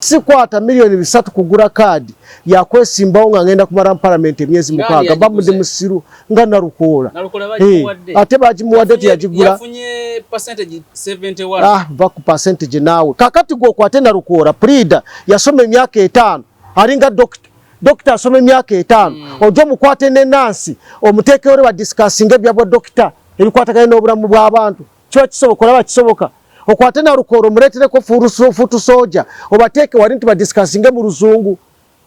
Sikwata 3 million kugula kaadi yakwesimbawo nga ngenda kumala mu palamenti emyezi 6, mba mudde musiru nga Nalukoola. Ate bagimuwadde, teyagigula. Yafunye percentage 71. Ah, va ku percentage naawe. Kakati gwe okwate Nalukoola, pulida yasoma emyaka 5, alinga dokita. Dokita asoma emyaka 5, ojja omukwate ne nansi omuteekewo badiscussinga ebyabwa dokita ebikwataganye n'obulamu bw'abantu. Kiba kisoboka? Olaba kisoboka okwate Nalukoola omuleetereko foot soldier, obateeke wali nti badiscussinge mu Luzungu,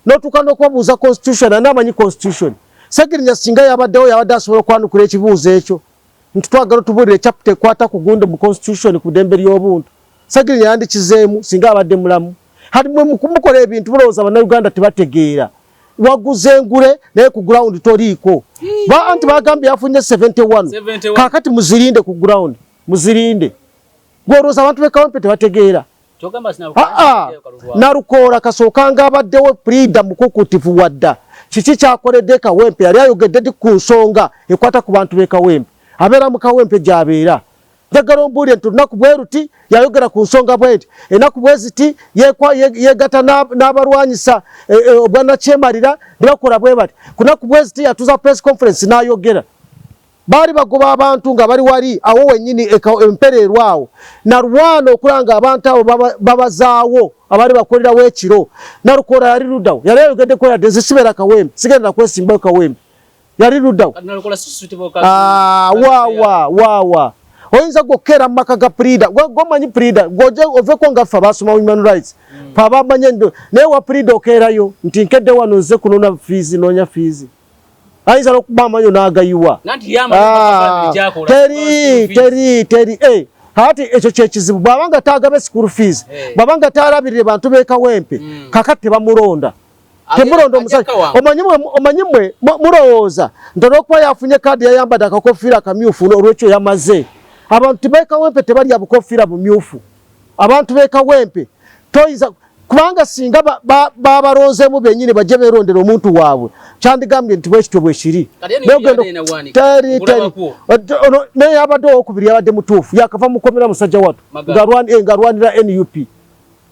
n'otuuka n'okubabuuza constitution? Ani amanyi constitution? Segirinya singa yabaddewo, yabadde asobola okwanukula ekibuuzo ekyo nti twagala otubuulire chapter ekwata ku gundi mu constitution, ku ddembe ly'obuntu. Segirinya yandikizeemu singa abadde mulamu. Hati mwe mukola ebintu mulowooza Bannayuganda tebategeera. Waguze engule, naye ku ground toliiko. Ba anti bagambye yafunye 71. 71. Kakati muzirinde ku ground, muzirinde. Gwolowooza abantu b'e Kawempe tebategeera? Kyogamba Aa, Nalukoola kasookanga abaddewo pulida mukukutivu wadda. Kiki kyakoledde Kawempe? Yali ayogedde ddi ku nsonga ekwata ku bantu b'e Kawempe? Abeera mu Kawempe gy'abeera. Njagala ombuulire nti olunaku bwe ruti yayogera ku nsonga bwe nti, enaku bwe ziti yeegatta n'abalwanyisa obwannakyemalira ne bakola bwe bati, ku naku bwe ziti yatuza press conference n'ayogera. Baali bagoba abantu nga bali wali awo wennyini empereerwa awo, nalwana okulaba nga abantu abo babazaawo abaali bakolerawo ekiro. Nalukoola yali luddawo? Yali ayogeddeko yadde nze sibeera Kawempe, sigenda kwesimbayo Kawempe? Yali luddawo? Nalukoola si suitable. Ah, waawa waawa, oyinza gwe okukeera mu maka ga pulida? Gwomanyi pulida gwoje oveko nga ffe abasoma human rights, fe abamanye naye wa pulida okeerayo nti nkedde wano nze kunona fees, noonya fees, ayinza n'okuba amanyo n'agayiwa. Nanti yamanyi. Ah, gyakola. Teri, teri, teri. Eh, ati ekyo kyekizibu. Bw'abanga tagabe school fees, bw'abanga talabirire bantu b'e Kawempe, kakati tebamulonda, temulonda omusajja. Omanyi mwe mulowooza nti olwokuba yafunye kaadi yayambadde akakofiira akamyufu, olwekyo yamaze. Abantu b'e Kawempe tebalya bukofiira bumyufu. Abantu b'e Kawempe toyinza, kubanga singa babalonzeemu bennyini bajje beerondera omuntu waabwe, kyandigambye nti bwekityo bwe kiri. Kati eno Naye ogenda yabadde enawanika. Teri, Okulaba teri. kwo. Ono naye yabadde owokubiri, yabadde mutuufu, yakava mukomera musajja wattu. Magala. Ng'alwanira NUP.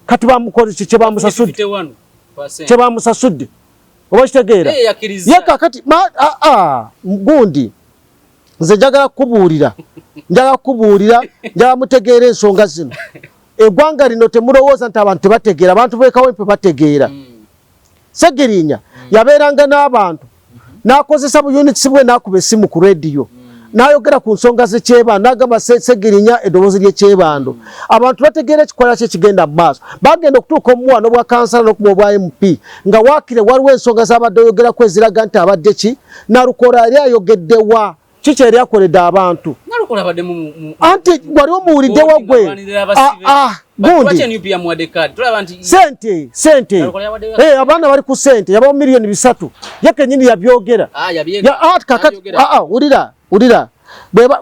Kati bamukoze ki? Kyebamusasudde? 51%. Kyebamusasudde, oba kitegeera? Naye yakkiriza. Ye kakati gundi nze njagala kukubuulira, njagala kukubuulira, njagala mutegeera ensonga zino. Eggwanga lino temulowooza nti abantu tebategeera. Abantu b'e Kawempe bategeera. Segirinya yabeeranga n'abantu n'akozesa bu units bwe, n'akuba essimu ku rediyo n'ayogera ku nsonga z'ekyebando, n'agamba Segirinya eddoboozi ly'ekyebando. Abantu bategeera ekikolwa kye kigenda mu maaso. Bagenda okutuuka omuwa n'obwa kansala n'okumuwa obwa MP, nga waakire waliwo ensonga z'abadde oyogerako eziraga nti abadde ki. Nalukoola yali ayogeddewa? Kiki yali akoledde abantu? Nalukoola abadde mu Anti wali omuwuliddewa gwe? Alwanirira abasibe. Ah, ah, gundi. Lwaki NUP yamuwadde kaadi? Tulaba nti Sente, sente. Nalukoola yabadde Eh, abaana bali ku sente, yabawo 3 million, ye kenyini yabyogera. Ah, yabyega. Ah, kakati Yabyogera. ah, ah, wulira, wulira.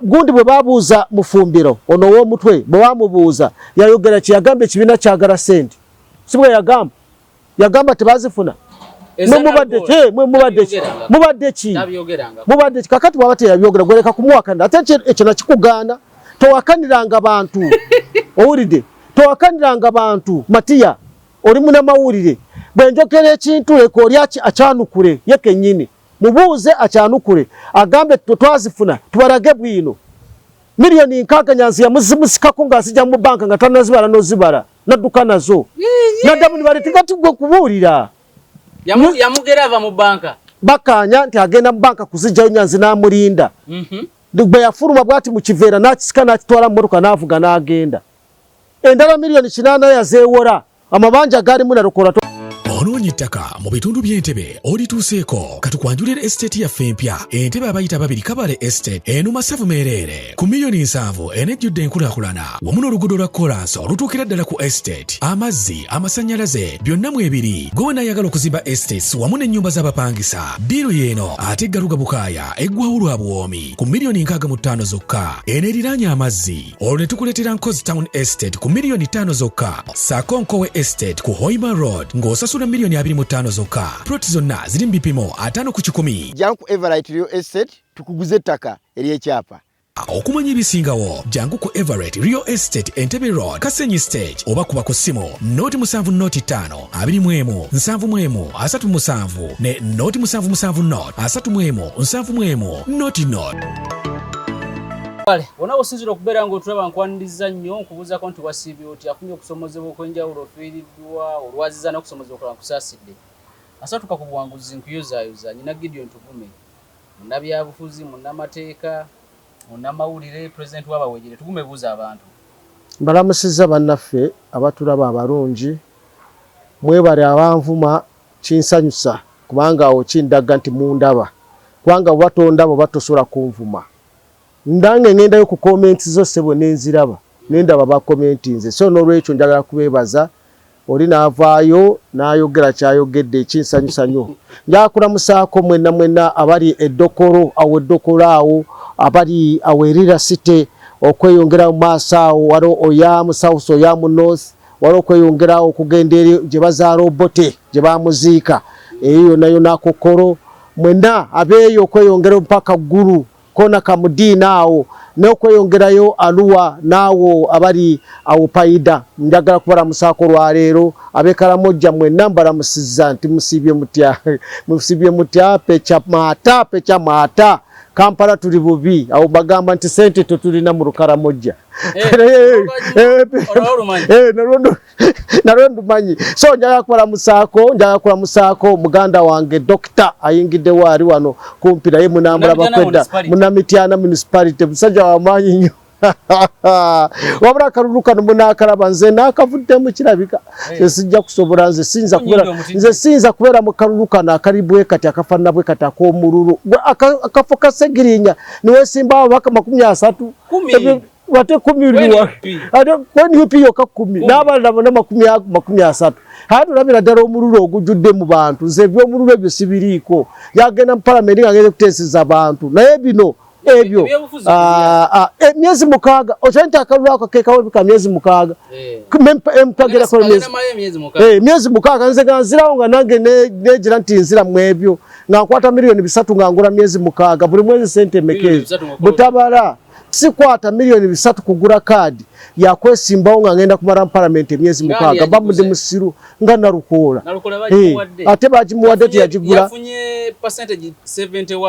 Gundi bwe babuuza Mufumbiro ono ow'omutwe, bwe bamubuuza yayogera ki? Yagamba ekibiina kyagala sente, si bwe yagamba? Yagamba tebazifuna. Eza Mwe mubadde Nalukoola. ki? Mwe mubadde ki? Tabyogeranga. Mubadde ki? Tabyogeranga. Mubadde ki? Kakati bwaba teyabyogera, gweleka kumuwakanira. Ate ekyo nakikugaana, towakaniranga bantu. Owulidde? Towakaniranga bantu. Matiya, oli munamawulire. Bwe njogera ekintu, leka oli akyanukule ye kennyini, mubuuze akyanukule, agambe twazifuna, tubalage bwino. 60 million Nyanzi yamuzimusikako ng'azijja mu banka nga tanazibala n'ozibala, nadduka nazo naddamu nibaleta. Kati gwe kubuulira. Yamugera ava mu banka. Bakkaanya nti agenda mu banka kuzijjayo, Nyanzi n'amulinda. Bwe yafuluma bwati mu kiveera, n'akisika n'akitwala mu motoka n'avuga n'agenda. Endala 8 million yazeewora, amabanja gaalimu Nalukola. Onoonya ettaka mu bitundu by'Entebe? Olituuseeko. Katukwanjulira estate yaffe empya, Entebe abayita babiri Kabale Estate. Eno masavu meereere ku 70 million, enejjudde enkulaakulana wamu n'oluguudo lwa kolansi olutuukira ddala ku estate. Amazzi, amasannyalaze, byonna mwebiri. Gwe wenaayagala okuzimba estates wamu n'ennyumba z'abapangisa, deal yeeno ate eggaluga bukaaya eggwawo lwa buwoomi ku 65 million zokka. Eno eriraanye amazzi. Olwo ne tukuleetera Nkozi Town Estate ku 5 million zokka, ssaako Nkowe Estate ku Hoima Road ng'osasula 25 million zokka. Plot zonna ziri mu bipimo 50 ku 100. Jangu ku Everlight Real Estate tukuguze ettaka ery'ekyapa. Okumanya ebisingawo jangu ku Everett Real Estate, Entebbe Road, Kasenyi Stage, oba kuba ku ssimu 0 7 0 5 21 71 37 ne 0 77 0 31 71 00. Kale wonna osinzira okubeera ng'otulaba, nkwaniriza nnyo, nkubuuzaako nti wasiibye oti? Afunye okusomozebwa okw'enjawulo, ofiiriddwa, olwaziza n'okusomozebwa okulala, nkusaasidde. Asatuka ku buwanguzi, nkuyozaayoza nyina Gideon Tugume, munnabyabufuzi, munnamateeka, munnamawulire, pulezidenti w'abawejere. Tugume, buuza abantu. Mbalamusizza bannaffe abatulaba abalungi. Mwebale abanvuma, kinsanyusa kubanga awo kindaga nti mundaba, kubanga bwe batondaba oba tosobola kunvuma. Ndange ngendayo ku comments zo ssebo nenziraba nendaba bakomentinze, so n'olwekyo njagala kubeebaza. Oli n'avaayo n'ayogera kyayogedde, ekinsanyusa nnyo. Njagala kulamusaako mwenna mwenna abali eddokolo awo, eddokolo awo, abali awo erira city, okweyongera mu maaso awo waliwo Oyamu South, Oyamu North, waliwo okweyongerawo okugenda eri gye bazaala Obote, gye bamuziika, eyo yonna yonna Kokoro, mwenna abeeyo, okweyongera mpaka Ggulu kona Kamudiina awo, n'okweyongerayo Aluwa, naawo abali awo Paida, njagala kubalamusaako olwaleero. Ab'e Karamojja mwenna mbalamusizza nti musiibye mutya? Musiibye mutya? Pecha maata, pecha maata. Kampala tuli bubi awo, bagamba nti sente tetulina mu Lukaramojja. Nalwo ndumanyi. So njagala kubalamusaako, njagala kulamusaako muganda wange dokita ayingiddewo, ali wano kumpi naye munamulaba kwedda Munamityana Municipality, musajja wamaanyi nnyo. Wabula akalulu kano munaakalaba, nze naakavuddemu kirabika nze sijja kusobola, nze siyinza kubeera, nze siyinza kubeera mu kalulu kano akali bwe kati, akafaanana bwe kati, ak'omululu. Akafo ka Segirinya niwesimba ababaka 30, ate 10, ate NUP yokka 10, n'abalala bonna 30. Ate olabira ddala omululu ogujjudde mu bantu. Nze ebyomululu ebyo sibiriiko. Yagenda mu palamenti nga agenda kuteeseza bantu, naye bino ebyo emyezi 6, okimanyi nti akalulu ako kekawo ebika myezi 6, emyezi 6. Nze nga nzirawo nga nange negira nti nzira mu ebyo, nga nkwata miliyoni 3 nga ngula myezi 6, buli mwezi sente emeka ezo? Butabala sikwata miliyoni 3 kugula kaadi yakwesimbawo nga ngenda kumala mu palamenti emyezi 6, mba mundi musiru nga Nalukoola. Ate bagimuwadde, teyagigula.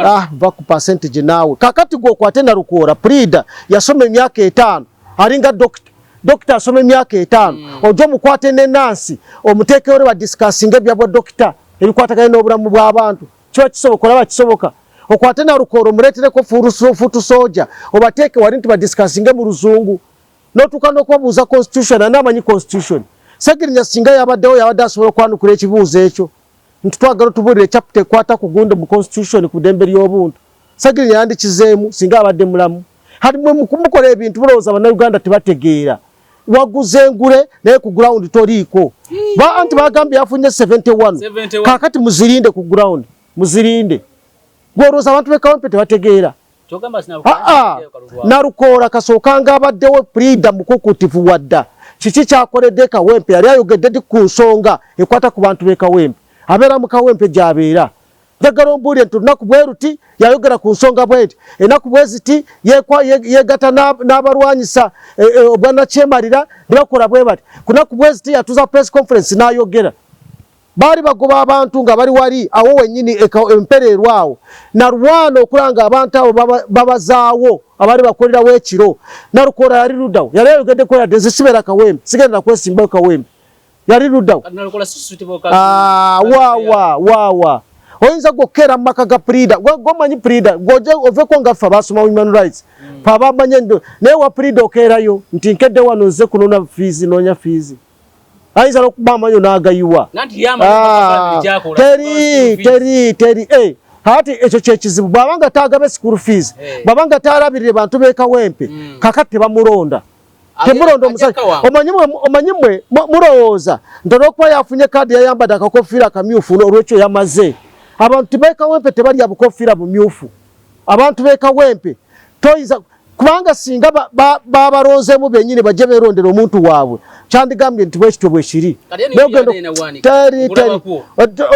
Ah, va ku percentage naawe. Kakati gwe okwate Nalukoola pulida yasoma emyaka 5, alinga dokita, dokita asoma emyaka 5, ojja omukwate ne nansi omuteekewo badiscussinga ebyabwa dokita ebikwataganye n'obulamu bw'abantu. Kiba kisoboka? Olaba kisoboka? Okwate Nalukoola omuleetereko foot soldier, obateeke wali nti badiscussinge mu luzungu, n'otuuka n'okubabuuza constitution. Ani amanyi constitution? Segirinya singa yabaddewo yabadde asobola okwanukula ekibuuzo ekyo nti twagala otubuulire chapter ekwata ku gundi mu constitution, ku ddembe ly'obuntu. Segirinya yandikizeemu singa abadde mulamu. Hati mwe mukola ebintu mulowooza Bannayuganda tebategeera. Waguze engule naye ku ground toliiko. Ba anti bagambye yafunye 71. 71. Kakati muzirinde ku ground, muzirinde. Gwolowooza abantu b'e Kawempe tebategeera? Kyogamba Aa, Nalukoola kasookanga abaddewo pulida mukukutivu wadda kiki kyakoledde Kawempe? Yali ayogedde ddi ku nsonga ekwata ku bantu b'e Kawempe? Abeera mu Kawempe gy'abeera. Njagala ombuulire nti olunaku bwe ruti yayogera ku nsonga bwe nti, ennaku bwe ziti yeegatta n'abalwanyisa obwannakyemalira ne bakola bwe bati, ku nnaku bwe ziti yatuuza press conference n'ayogera. Baali bagoba abantu nga bali wali awo wennyini empereerwa awo, nalwana okulaba nga abantu abo babazaawo abaali bakolerawo ekiro. Nalukoola yali luddawo? Yali ayogeddeko yadde? Nze sibeera Kawempe, sigenda kwesimbayo Kawempe. Yali luddawo? Ah, waawa waawa, oyinza gwe okukeera mu maka ga pulida? Gwomanyi pulida gwoje oveko nga ffe abasoma human rights, fe abamanye naye wa pulida okeerayo nti nkedde wano nze kunona fees, noonya fees, ayinza n'okuba amanyo n'agayiwa. Ah, teri teri teri. Eh, ati ekyo kyekizibu, bw'abanga taagabe school fees, bw'abanga taalabirire bantu b'e Kawempe, kakati tebamulonda, temulonda omusajja. Omanyi mwe mulowooza nti olwokuba yafunye kaadi yayambadde akakofiira akamyufu, olwekyo yamaze. Abantu b'e Kawempe tebalya bukofiira bumyufu. Abantu b'e Kawempe toyinza, kubanga singa babalonzeemu bennyini bajje beerondera omuntu waabwe, kyandigambye nti bwekityo bwe kiri. Teri teri.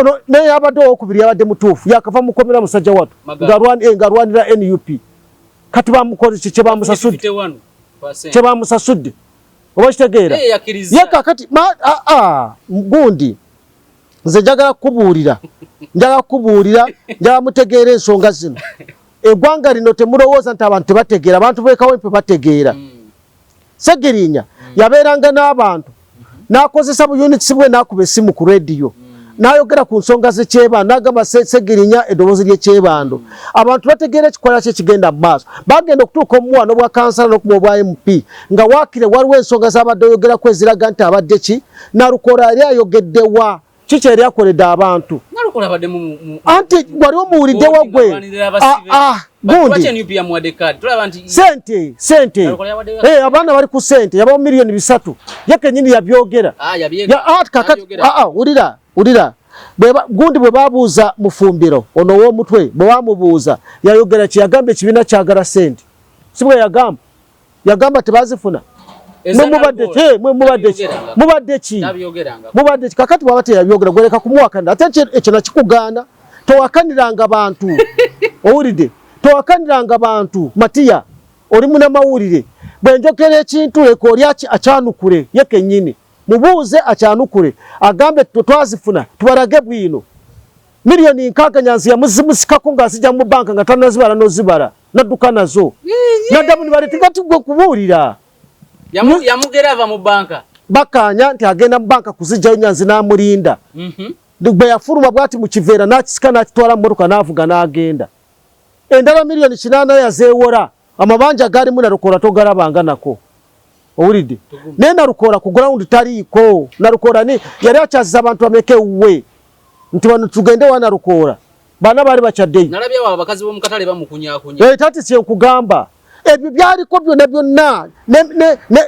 Ono naye yabadde owokubiri, yabadde mutuufu, yakava mukomera musajja wattu, ng'alwanira NUP. Kati bamukoze ki kyebamusasudde? Kyebamusasudde oba kitegeera ye kakati gundi nze njagala kukubuulira, njagala kukubuulira, njagala mutegeera ensonga zino. Eggwanga lino temulowooza nti abantu tebategeera, abantu b'e Kawempe bategeera. Segirinya yabeeranga n'abantu n'akozesa bu units bwe n'akuba essimu ku rediyo n'ayogera ku nsonga z'ekyebando, n'agamba Segirinya eddoboozi ly'ekyebando. Abantu bategeera ekikolwa kye kigenda mu maaso. Bagenda okutuuka omuwa n'obwa kansala n'okumuwa obwa MP nga waakire waliwo ensonga z'abadde oyogerako eziraga nti abadde ki Nalukoola yali ayogeddewa kiki yali akoledde abantu. Anti wali omuwuliddewa gwe gundi sente sente abaana bali ku sente yabawo miliyoni 3 ye kenyini yabyogera. Kakati wulira wulira gundi bwe babuuza Mufumbiro ono ow'omutwe, bwe bamubuuza yayogera ki? Yagamba ekibiina kyagala sente, si bwe yagamba? Yagamba tebazifuna. Mwe mubadde ki? Mwe mubadde ki? Mubadde ki? Mubadde ki? Kakati bwaba teyabyogera, gwereka kumuwakanira. Ate ekyo nakikugaana, towakaniranga bantu, owulidde? Towakaniranga bantu. Matiya, oli munamawulire, bwe njogera ekintu leka oli akyanukule ye kennyini, mubuuze akyanukule agambe twazifuna, tubalage bwino. Miliyoni 60 Nyanzi yamuzimusikako ng'azijja mu banka nga tanazibala n'ozibala, nadduka nazo naddamu nibaleta. Kati gwe kubuulira. Yamugera ava mu banka. Bakkaanya nti agenda mu banka kuzijjayo, Nyanzi n'amulinda. Bwe yafuluma bwati mu kiveera n'akisika n'akitwala mu motoka n'avuga n'agenda. Endala miliyoni 8 yazeewora, amabanja galimu Nalukoola togalabanga nako, owulidde? Naye Nalukoola ku ground taliiko. Nalukoola ni yali akyaziza abantu bameka ewuwe nti bano tugende wa Nalukoola, bana baali bakyaddeyo. Nalabye awo abakazi b'omu katale bamukunyakunya. Tati kyenkugamba ebyo byaliko byonna byonna.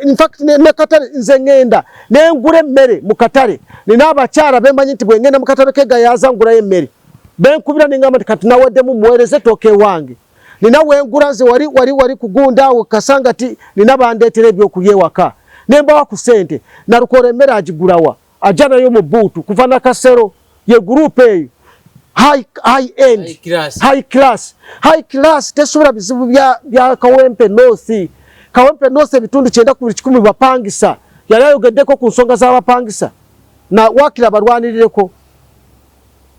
In fact ne katale nze ŋŋenda nengula emmere mu katale, nina abakyala bemanyi nti bwe ŋŋenda mu katale kegayaza ngulayo emmere, benkubira neŋŋamba nti kati naweddemu, muweereze tooka ewange. Nina wengula nze wali wali wali kugunda awo kasanga ti nina bandeetera ebyokulya ewaka nembawa ku ssente. Nalukoola emmere agigulawa? Ajja nayo mu buutu kuva Nakasero. Ye group eyo high, high end, high class, high class, high class tesobola bizibu bya Kawempe North. Kawempe North ebitundu 90 ku buli 100 bapangisa. Yali ayogeddeko ku nsonga z'abapangisa na wakira balwanirireko?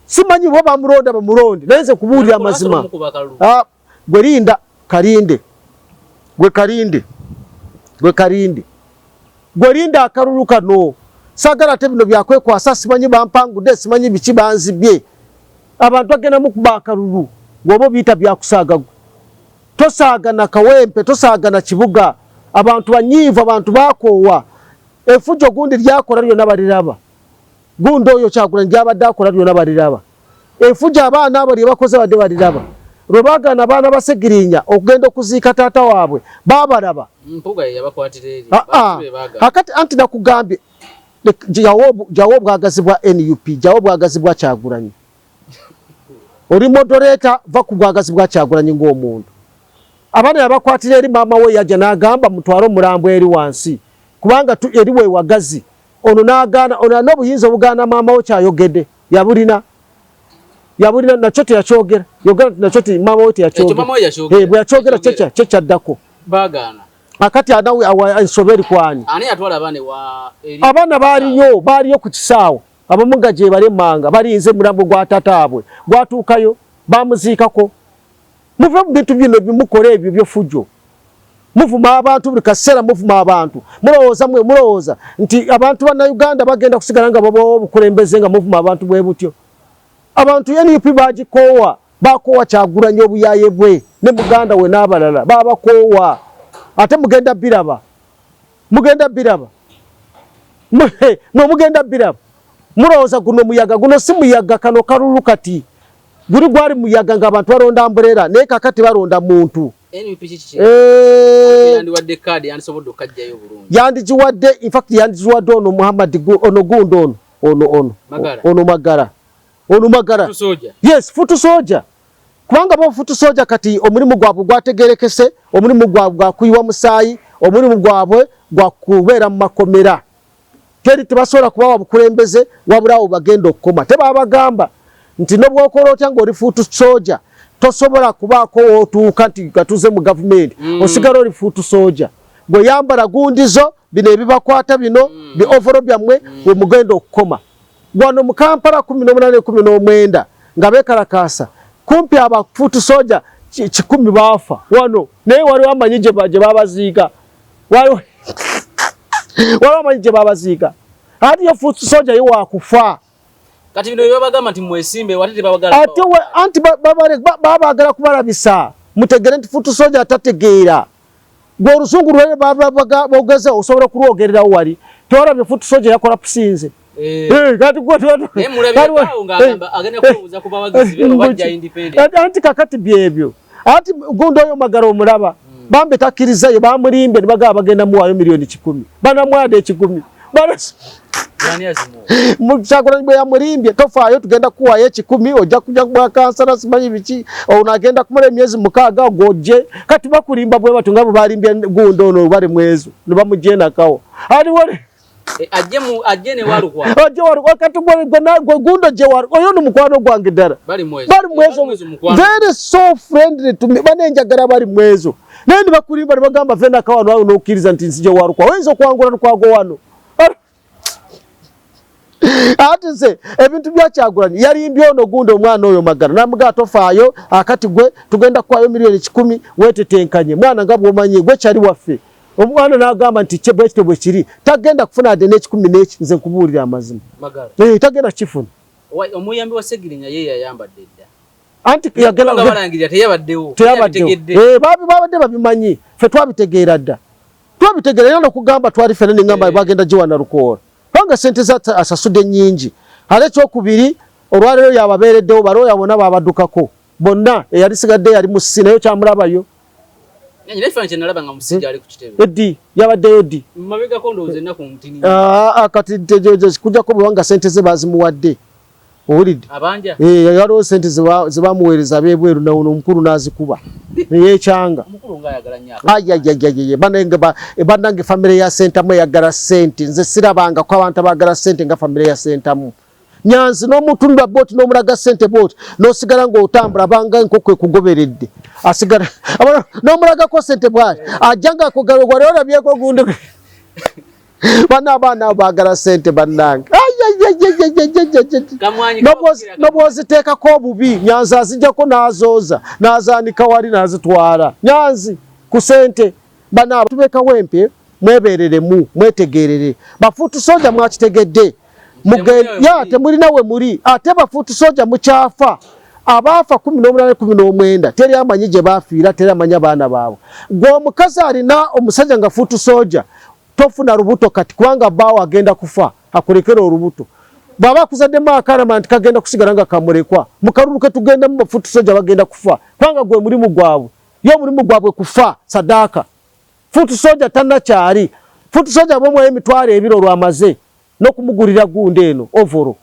Simanyi bo bamulonda bamulonde, naye nze kubuulira amazima. Gwe linda kalinde, gwe kalinde, gwe kalinde, gwe linda akalulu kano. Saagala ate bino byakwekwasa, simanyi bampangudde, simanyi biki banzibye. Abantu bagenda mukuba akalulu ng'oba obiyita byakusaaga. Gwe tosaaga na Kawempe, tosaaga na kibuga. Abantu banyiivu, abantu bakoowa efujjo gundi lyakola lyonna baliraba. Gundi oyo Kyagulanyi gyabadde akola lyonna baliraba. Efujjo abaana abo lye bakoze badde baliraba. Lwe baagaana abaana ba Segirinya okugenda okuziika taata waabwe baabalaba. Mpuuga ye yabakwatira eri. Kakati anti nakugambye, jawo obwagazi bwa NUP, jawo obwagazi bwa Kyagulanyi. Oli moderator, va ku bwagazi bwa Kyagulanyi ng'omuntu. Abaana yabakwatira eri, maama we yajja n'agamba mutwale omulambo eri wansi kubanga eri wewagazi. Ono n'agaana, ono alina obuyinza obugaana maama we kyayogedde? Yabulina, yabulina. Nakyo teyakyogera, yogera nti nakyo ti maama we teyakyogera. Bwe yakyogera kyo kyaddako. Bagaana. Akati anawe awa ensobe eri kwani? Ani yatwala abaana wa eri? Abaana baaliyo, baaliyo ku kisaawe, abamu nga gye bali emmanga balinze mulambo gwa tataabwe gwatuukayo bamuziikako. Muve mu bintu bino bimukola ebyo byofujjo, muvuma abantu buli kaseera, muvuma abantu. Mulowooza mwe mulowooza nti abantu bannayuganda bagenda kusigala nga babawo obukulembeze nga muvuma abantu bwe butyo? Abantu NUP bagikoowa, bakoowa Kyagulanyi obuyaye bwe ne muganda we n'abalala babakoowa. Ate mugenda biraba, mugenda biraba, mwe mugenda biraba. Mulowooza guno muyaga? Guno si muyaga, kano kalulu. Kati guli gwali muyaga ng'abantu balonda umbrella, naye kakati balonda muntu. Yandigiwadde, in fact yandigiwadde ono Muhammad, ono gundi, ono ono ono ono Magara, ono Magara, yes, foot soldier, kubanga bo foot soldier kati omulimu gwabwe gwategerekese, omulimu gwabwe gwakuyiwa musaayi, omulimu gwabwe gwakubeera mu makomera. Teri tebasobola kubawa bukulembeze, wabula awo bagenda okukoma. Tebabagamba nti nobwokola otya ng'oli foot soldier. Tosobola kubaako w'otuuka nti gatuze mu gavumenti, osigala oli foot soldier. Gwe yambala gundizo bino ebibakwata bino, bi overall byammwe, we mugenda okukoma. Wano mu Kampala 18 19 nga beekalakaasa, kumpi aba foot soldier 100 baafa wano, naye waliwo amanyi gye babaziika, waliwo amanyi gye babaziika. Ate yo foot soldier ye wakufa. Kati bino byebabagamba nti mwesimbe, wate tebabagala. Ate anti babagala kubalabisa mutegere nti foot soldier atategeera. Gwe oluzungu lwere bogeze osobola okulwogererawo wali tewalabye foot soldier yakola pusinze. Kati anti kakati byebyo anti gundi oyo Magala omulaba, bambe takkirizayo, bamulimbye ne bagamba bagenda muwaayo 100,000,000, banamwada 1,000. Kyagulanyi bwe yamulimbye, tofaayo, tugenda kuwaayo 1,000, ojja kujja bwa kansala simanyi biki, ono agenda kumala emyezi 6 gw'ojje. Kati bakulimba bwe batyo nga bwe balimbye gundi ono bali mwezo ne bamugyenakawo. Aliwo Ajje ne Walukwa. Ajje Walukwa, kati gwe gundo gye Walukwa, oyo ni mukwano gwange ddala. Bali mwezo. Bali mwezo. Very so friendly to me. Bane njagala bali mwezo. Naye ne bakulimba ne bagamba ffe nakawa wano n'okkiriza nti nzije Walukwa. Oyinza okuwangula Lukwago wano. Ate nze ebintu bya Kyagulanyi yalimbye ono gundi omwana oyo Magala n'amugamba tofaayo, akati gwe tugenda kukwaayo 100,000,000 weetetenkanye mwana nga bw'omanyi gwe kyali waffe. Omwana n'agamba nti kye bwe kityo bwe kiri, tagenda kufuna ade n'ekikumi n'eki, nze nkubuulira amazima. Magala. Tagenda kukifuna. Omuyambi wa Ssegirinya ye yayambadde dda. Anti yagenda Nga balangirira teyabaddewo. Teyabaddewo. Teyabitegedde. Babadde babimanyi, ffe twabitegeera dda. Twabitegeera era n'okugamba twali ffenna ne ngamba bagenda giwa Lukoola. Kubanga ssente za asasudde nnyingi. Ate ekyokubiri, olwaleero yababeereddewo, balooya bonna babaddukako. Bonna eyalisigadde yali mu ssi, naye okyamulabayo. Nyina ekifaananyi kye nalaba nga musajja ali ku kitebe. Eddi, yabaddeyo ddi? Mabegako ndowooza ennaku ntini. Kati kujjako bwebanga ssente ze bazimuwadde. Owulidde? Abanja? Waliwo ssente ze bamuweereza ab'ebweru, nawo omukulu n'azikuba. Neyeekyanga. Omukulu ng'ayagala nnyo. Ai, ai, ai, ai, ai, bannange famire ya Ssentamu eyagala ssente. Nze sirabangako abantu abaagala ssente nga famire ya Ssentamu. Nyanzi n'omutunula bw'oti n'omulaga ssente bw'oti, n'osigala ng'otambula banga enkoko ekugoberedde. Asigala, n'omulagako ssente bw'ati, ajja ng'akugala wali olabyeko gundi. Bano abaana abo baagala ssente bannange. Ai, ai, ai, ai, ai, ai, ai, ai, ai. Kamwanyi N'obw'oziteekako obubi, Nyanzi azijjako n'azooza, n'azaanika wali n'azitwala. Nyanzi ku ssente. Bano abo tubeka Kawempe, mwebereremu, mwetegerere. Ba foot soldier mwakitegedde. Ya, temulina we muli. Ate ba foot soldier mukyafa. Abaafa 18 19, teri amanyi gye baafiira, teri amanyi abaana baabwe. Gwe omukazi alina omusajja nga foot soldier, tofuna lubuto kati kubanga bbaawo agenda kufa, akulekera olubuto. Bw'aba akuzaddemu akaana nti kagenda kusigala nga kamulekwa, mu kalulu ke tugendamu ba foot soldier bagenda kufa, kubanga gwe mulimu gwabwe. Ye omulimu gwabwe kufa sadaaka. Foot soldier tannakyali. Foot soldier bw'omuwa 20,000 olwamaze n'okumugulira gundi eno overall.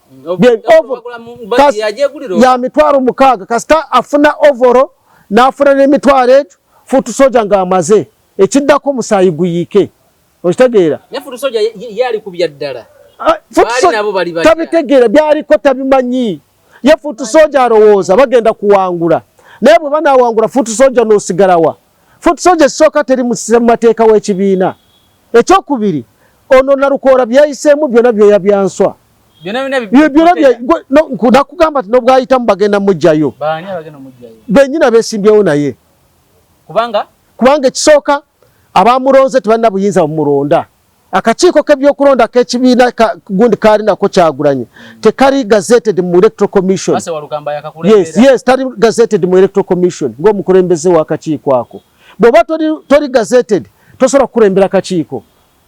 Ya 60,000, kasita afuna overall n'afuna n'emitwalo egyo, foot soldier ng'amaze. Ekiddako omusaayi guyiike. Okitegeera? Ne foot soldier ye ali ku bya ddala. Foot Baali soldier nabo bali batya? Tabitegeera, by'aliko tabimanyi. Ye foot soldier alowooza bagenda kuwangula. Naye bwe banaawangula foot soldier n'osigala wa? Foot soldier esooka teri mu mateeka w'ekibiina. Ekyokubiri, ono Nalukoola byayiseemu byonna byoya bya nswa. Byonna byonna Byonna bya, gwe, no, nakugamba nti n'obwayitamu bagenda muggyayo. Baani abagenda muggyayo? Bennyini abeesimbyewo naye. Kubanga? Kubanga ekisooka abamulonze tebalina buyinza bumulonda. Akakiiko k'ebyokulonda k'ekibiina gundi kaali nako Kyagulanyi tekali gazetted mu Electoral Commission. Mase Walukamba yakakulembera. Yes, yes, tali gazetted mu Electoral Commission ng'omukulembeze w'akakiiko ako. Bw'oba toli gazetted tosobola kukulembera kakiiko.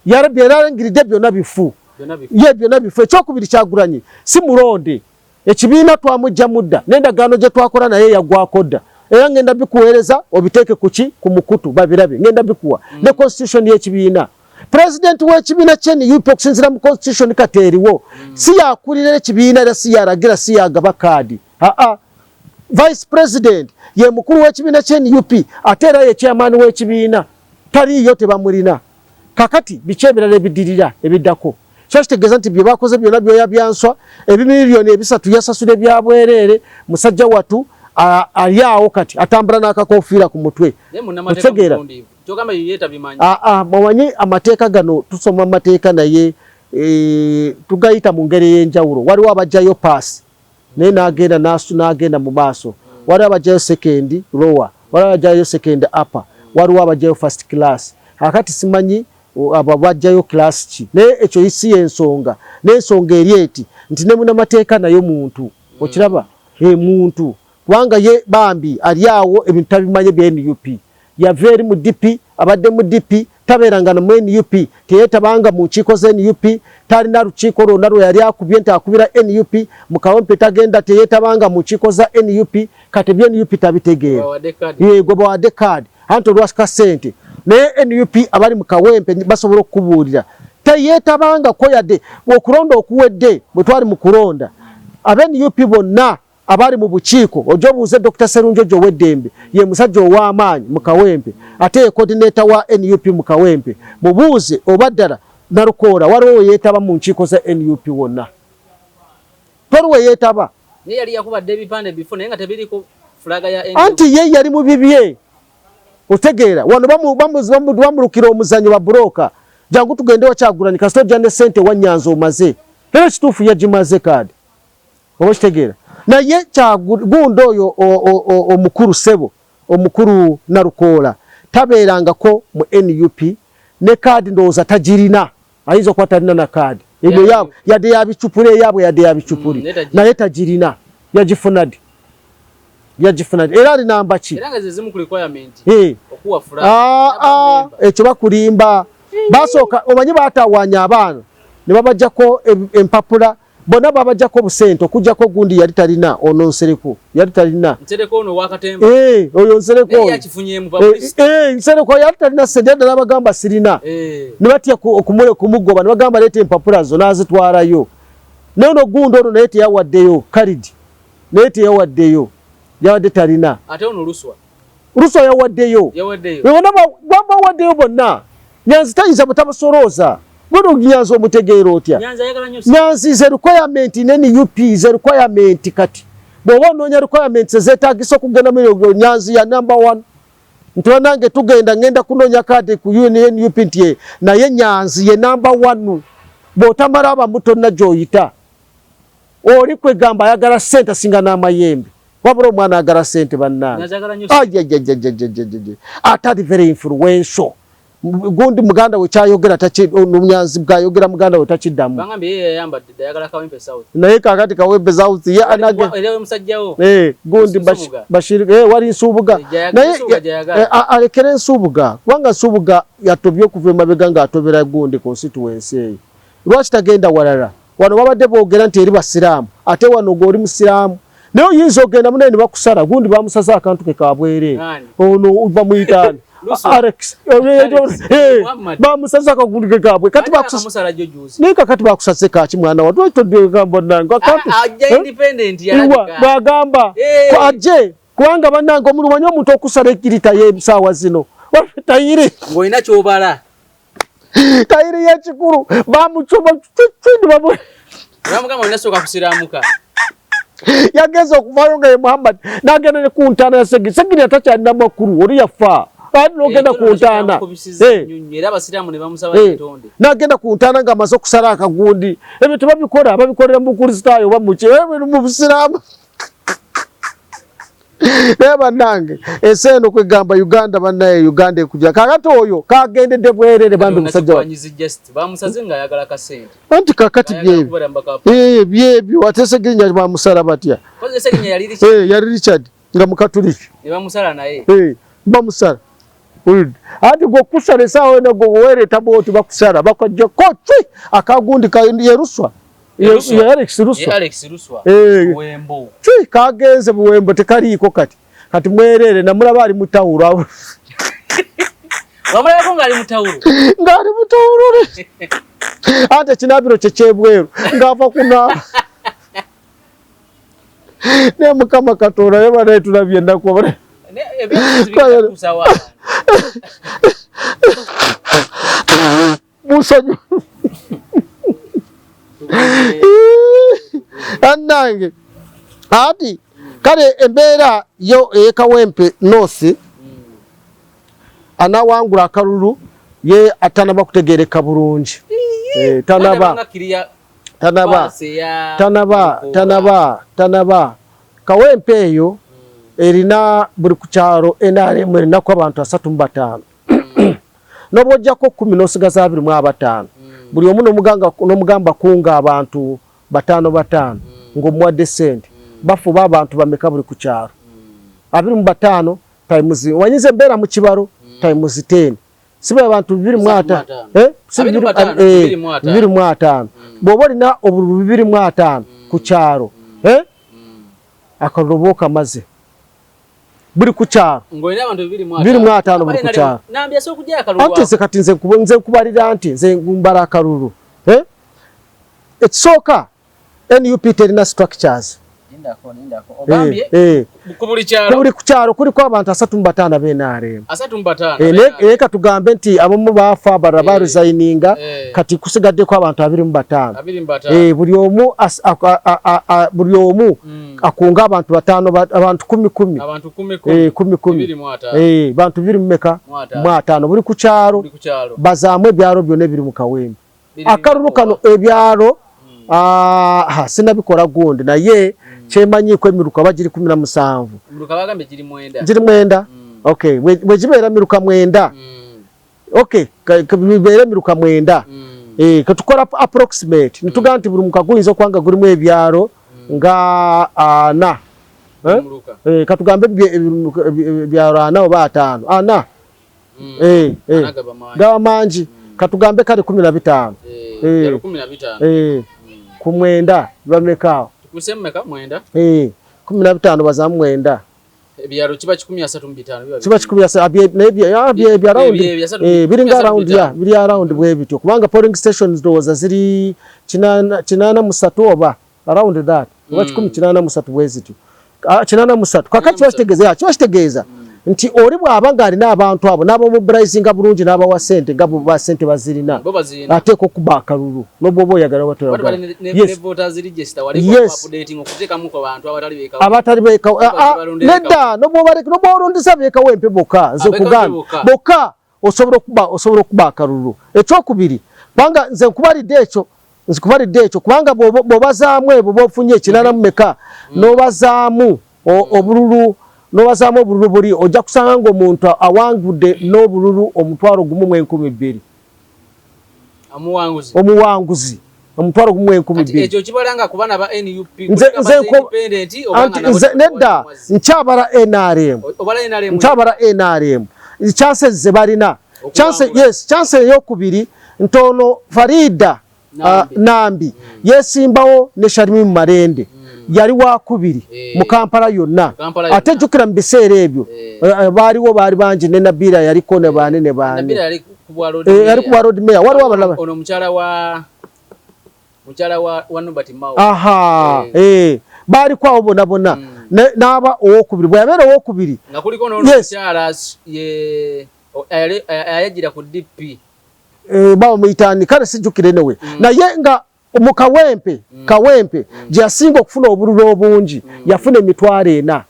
Yarabirangiridde byonna bifu. Byonna bifu. Ye byonna bifu. Ekyokubiri Kyagulanyi si mulonde. Ekibiina twamujja mudda n'endagaano gye twakola naye yagwako dda. Era ngenda bikuweereza obiteeke ku ki? Ku mukutu babirabe. Ngenda bikuwa. Ne constitution y'ekibiina. President w'ekibiina kye NUP okusinziira mu constitution kati eriwo. Si yakulira ekibiina era si yalagira, si yagaba kaadi. Aa. Vice President ye mukulu w'ekibiina kye NUP ate era ye chairman w'ekibiina. Taliiyo tebamulina. Kakati biki ebirala ebidirira ebiddako? Kyo kitegeeza nti bye bakoze byonna byoya bya nswa, ebimiliyoni 300 yasasula ebya bwereere, musajja watu Ali awo kati atambula n'akakofiira ku mutwe. Otegeera? Omanyi amateeka gano, tusoma amateeka naye tugayita mu ngeri ey'enjawulo. Waliwo abajjayo paasi naye n'agenda n'agenda mu maaso, waliwo abajjayo second lower, waliwo abajjayo second upper, waliwo abajjayo first class. Akati simanyi abo bajjayo class ki, naye ekyo si yensonga. N'ensonga eri eti nti ne munamateeka naye muntu, okiraba, muntu, kubanga ye bambi ali awo ebintu tabimanyi bya NUP. Yava eri mu DP, abadde mu DP, tabeeranga mu NUP, teyeetabanga mu nkiiko za NUP, talina lukiiko lwonna lwe yali akubye nti akubira NUP mu Kawempe, tagenda, teyeetabanga mu nkiiko za NUP. Kati bya NUP tabitegeera, yegwe bawadde kaadi anti olwasika ssente. Naye NUP abali mu Kawempe basobola okukubuulira, teyeetabangako yadde okulonda okuwedde. Bwe twali mu kulonda, abe NUP bonna abali mu bukiiko, ojja obuuze Dr. Serunjojo ow'eddembe, ye musajja ow'amaanyi mu Kawempe, ate ye coordinator wa NUP mu Kawempe, mubuuze oba ddala Nalukoola waliwo we yeetaba mu nkiiko za NUP wonna. Toli we yeetaba. Anti ye yali mu bibye, otegeera? Wano bamulukira omuzanyo ba broker, jangu tugende wakyagulani, kasita ojja ne ssente wanyanza omaze. Era ekituufu yagimaze kaadi, oba okitegeera? Naye gundi oyo omukulu ssebo, omukulu Nalukoola tabeerangako mu NUP, ne kaadi ndowooza tagirina, ayinza okuba talina na kaadi ebyo, yadde yabicupuli eyaabwe, yadde yabicupuli naye tagirina. Yagifuna ddi? Yagifuna ddi? Era ali namba ki? Ekyo bakulimba. Basooka omanyi batawaanya abaana ne babajjako empapula bonna, babajjako obusente okujjako gundi yali talina, ono Nsereko yali talina, oyo Nsereko, Nsereko yali talina sente yadde, nabagamba sirina, ne batya kumugoba, ne bagamba leeta empapula zo, n'azitwalayo. Naye ono gundi ono naye teyawaddeyo kalidi, naye teyawaddeyo, yawadde talina. Luswa yawaddeyo, bonna bawaddeyo bonna. Nyanzi tayinza butabasolooza. Guno Nyanzi omutegeera otya? Nyanzi ze requirement ne NUP ze requirement. Kati bw'oba onoonya requirements ezeetagisa okugenda mu Nyanzi ya number one, nti banange tugenda, ngenda kunoonya kaadi ku NUP, nti naye Nyanzi ye number one. Bw'otamala abamu tonna gy'oyita, oli kwegamba ayagala ssente asinga n'amayembe. Wabula omwana ayagala ssente bannange, ate ali very influential. Gundi muganda we kyayogera, Nyanzi bwayogera muganda we takiddamu. Naye kakati Kawempe South ye gundi Bashir wali Nsubuga, naye alekere Nsubuga, kubanga Nsubuga yatobye okuva emabega ng'atobera gundi constituency eyo. Lwaki tagenda walala? Wano babadde boogera nti eri basiraamu, ate wano gweoli musiraamu naye oyinza ogenda munaye ne bakusala. Gundi bamusaze akantu ke kabwereere, ono bamuyitaani, Alex, bamusaze akagundi ke kabwe. Kati naye kakati bakusaze kaki, mwana wa twetodegamba nange bwagamba ajje, kubanga bannange omulumanyi omuntu okusala ekirita y'ebisaawa zino tayiri ng'olina kyobala. Tayiri y'ekikulu bamucuba. Bamugamba olina sooka kusiraamuka. Yageza okuvaayo nga ye Muhammad, n'agenda ne ku ntaana ya Segiri. Segiri atakyalina makulu, oli yafa, ati n'ogenda ku ntaana, n'agenda ku ntaana ng'amaze okusala akagundi. Ebyo tebabikola, babikolera mu Bukristaayo oba muki, mu Busiraamu. Naye bannange ensi eno, kwegamba Uganda, bannaye Uganda ekugira. Kakati oyo kagendedde bwerere bambi musajja. Anti kakati byebyo byebyo, ate Segirinya bamusala batya? Yali Richard nga mukatuliki, bamusala. Anti gwe okusala esaawa eno gwe wereeta bwoti bakusala bakajjako ki akagundi yeruswa. Alex Luswa kagenze Buwembo, tekaliiko kati. Kati mwerere, namulaba ali mutawulo. Wamulabako ng'ali mutawulo? Ng'ali mutawulo, ate ekinabiro kye kyebweru ng'ava kunaaba. Naye Mukama Katonda, ye banaye tulabye ennaku. Ebyokutuusa Musonyi annange. Ati Kale embeera yo ey'e Kawempe North, anawangula akalulu ye atanaba kutegeereka bulungi. Tanaba tanaba tanaba tanaba tanaba. Kawempe eyo erina buli ku kyalo NRM erinaku abantu 35, n'obwojjako 10 n'osigaza 25. Buli omu n'omugamba kunga abantu bataano bataano, ng'omuwadde ssente, bafuba abantu bameka buli ku kyalo? 25 times, wanyiza embeera mu kibalo, times 10, siba abantu 25, eh? 25. Bw'oba olina obululu 25 ku kyalo, eh? Akalulu oba okamaze buli ku kyalo 25 buli ku kyalo. Anti nze kati nze nkubalira nti nze mbala akalulu, eh? Ekisooka, NUP terina structures. Ku buli ku kyalo kuliko abantu 35 b'NRM. Naye katugambe nti abamu baafa, abalala baresigninga, kati kusigaddeko abantu 25. Buli omu buli omu akunga abantu bataano, abantu kumi kumi, kumi kumi, bantu biri mumeka? Mu ataano buli ku kyalo. Bazaamu ebyalo byonna ebiri mu Kawempe akalulu kano ebyalo. Sinabikola gundi, naye kyemanyiiko emiruka oba giri 17, giri 9. Okay, bwe gibeera miruka 9, okay, bibeere emiruka 9. Ketukola approximate nitugamba nti buli muka guyinza okuba nga gulimu ebyalo nga ana, katugambe ebyalo ana oba ataano, ana gaba mangi, katugambe kale 15 ku 9 bamekaawo? 15 bazaamu 9. Ebyalo kiba 135. Kiba 130, naye around biringa around ya biri around bwe bityo, kubanga polling stations ndowooza ziri 83 oba around that, oba 183 bwe zityo, 83. Kakati kiba kitegeeza nti oli bw'aba ng'alina abantu abo n'abamobilizinga bulungi n'abawa ssente nga ba ssente bazirina, ateeka okuba akalulu n'obwoba oyagala oba toyagala. Abatali nedda, n'obwolondesa beekawempe bokka, nze kugamba bokka osobola okuba akalulu. Ekyokubiri, kubanga nze nkubalidde ekyo, nzikubalidde ekyo, kubanga bw'obazaamu ebyo bw'ofunye 80 mumeka, n'obazaamu obululu, n'obazaamu obululu buli, ojja kusanga ng'omuntu awangudde n'obululu 12,000. Omuwanguzi 12,000. Nedda, nkyabala NRM, nkyabala NRM chances ze balina. Chance, yes, chance eyokubiri ntono Farida Nambi yesimbawo ne Shamim Malende, yali wakubiri mu Kampala yonna. Ate jjukira mu biseera ebyo baaliwo baali bangi, ne Nabira yaliko ne baani ne baani, yali ku bwa road mayor, waliwo abalala. Ono mukyala wa mukyala wa Norbert Mao. Aha, baaliko awo bonna bonna, n'aba owokubiri. Bwe yabeera owokubiri nga kuliko n'omukyala ye ayajjira ku DP. Bawa muyitani, kale sijjukire newe, naye nga mu Kawempe, Kawempe gye yasinga okufuna obululu obungi, yafuna 40,000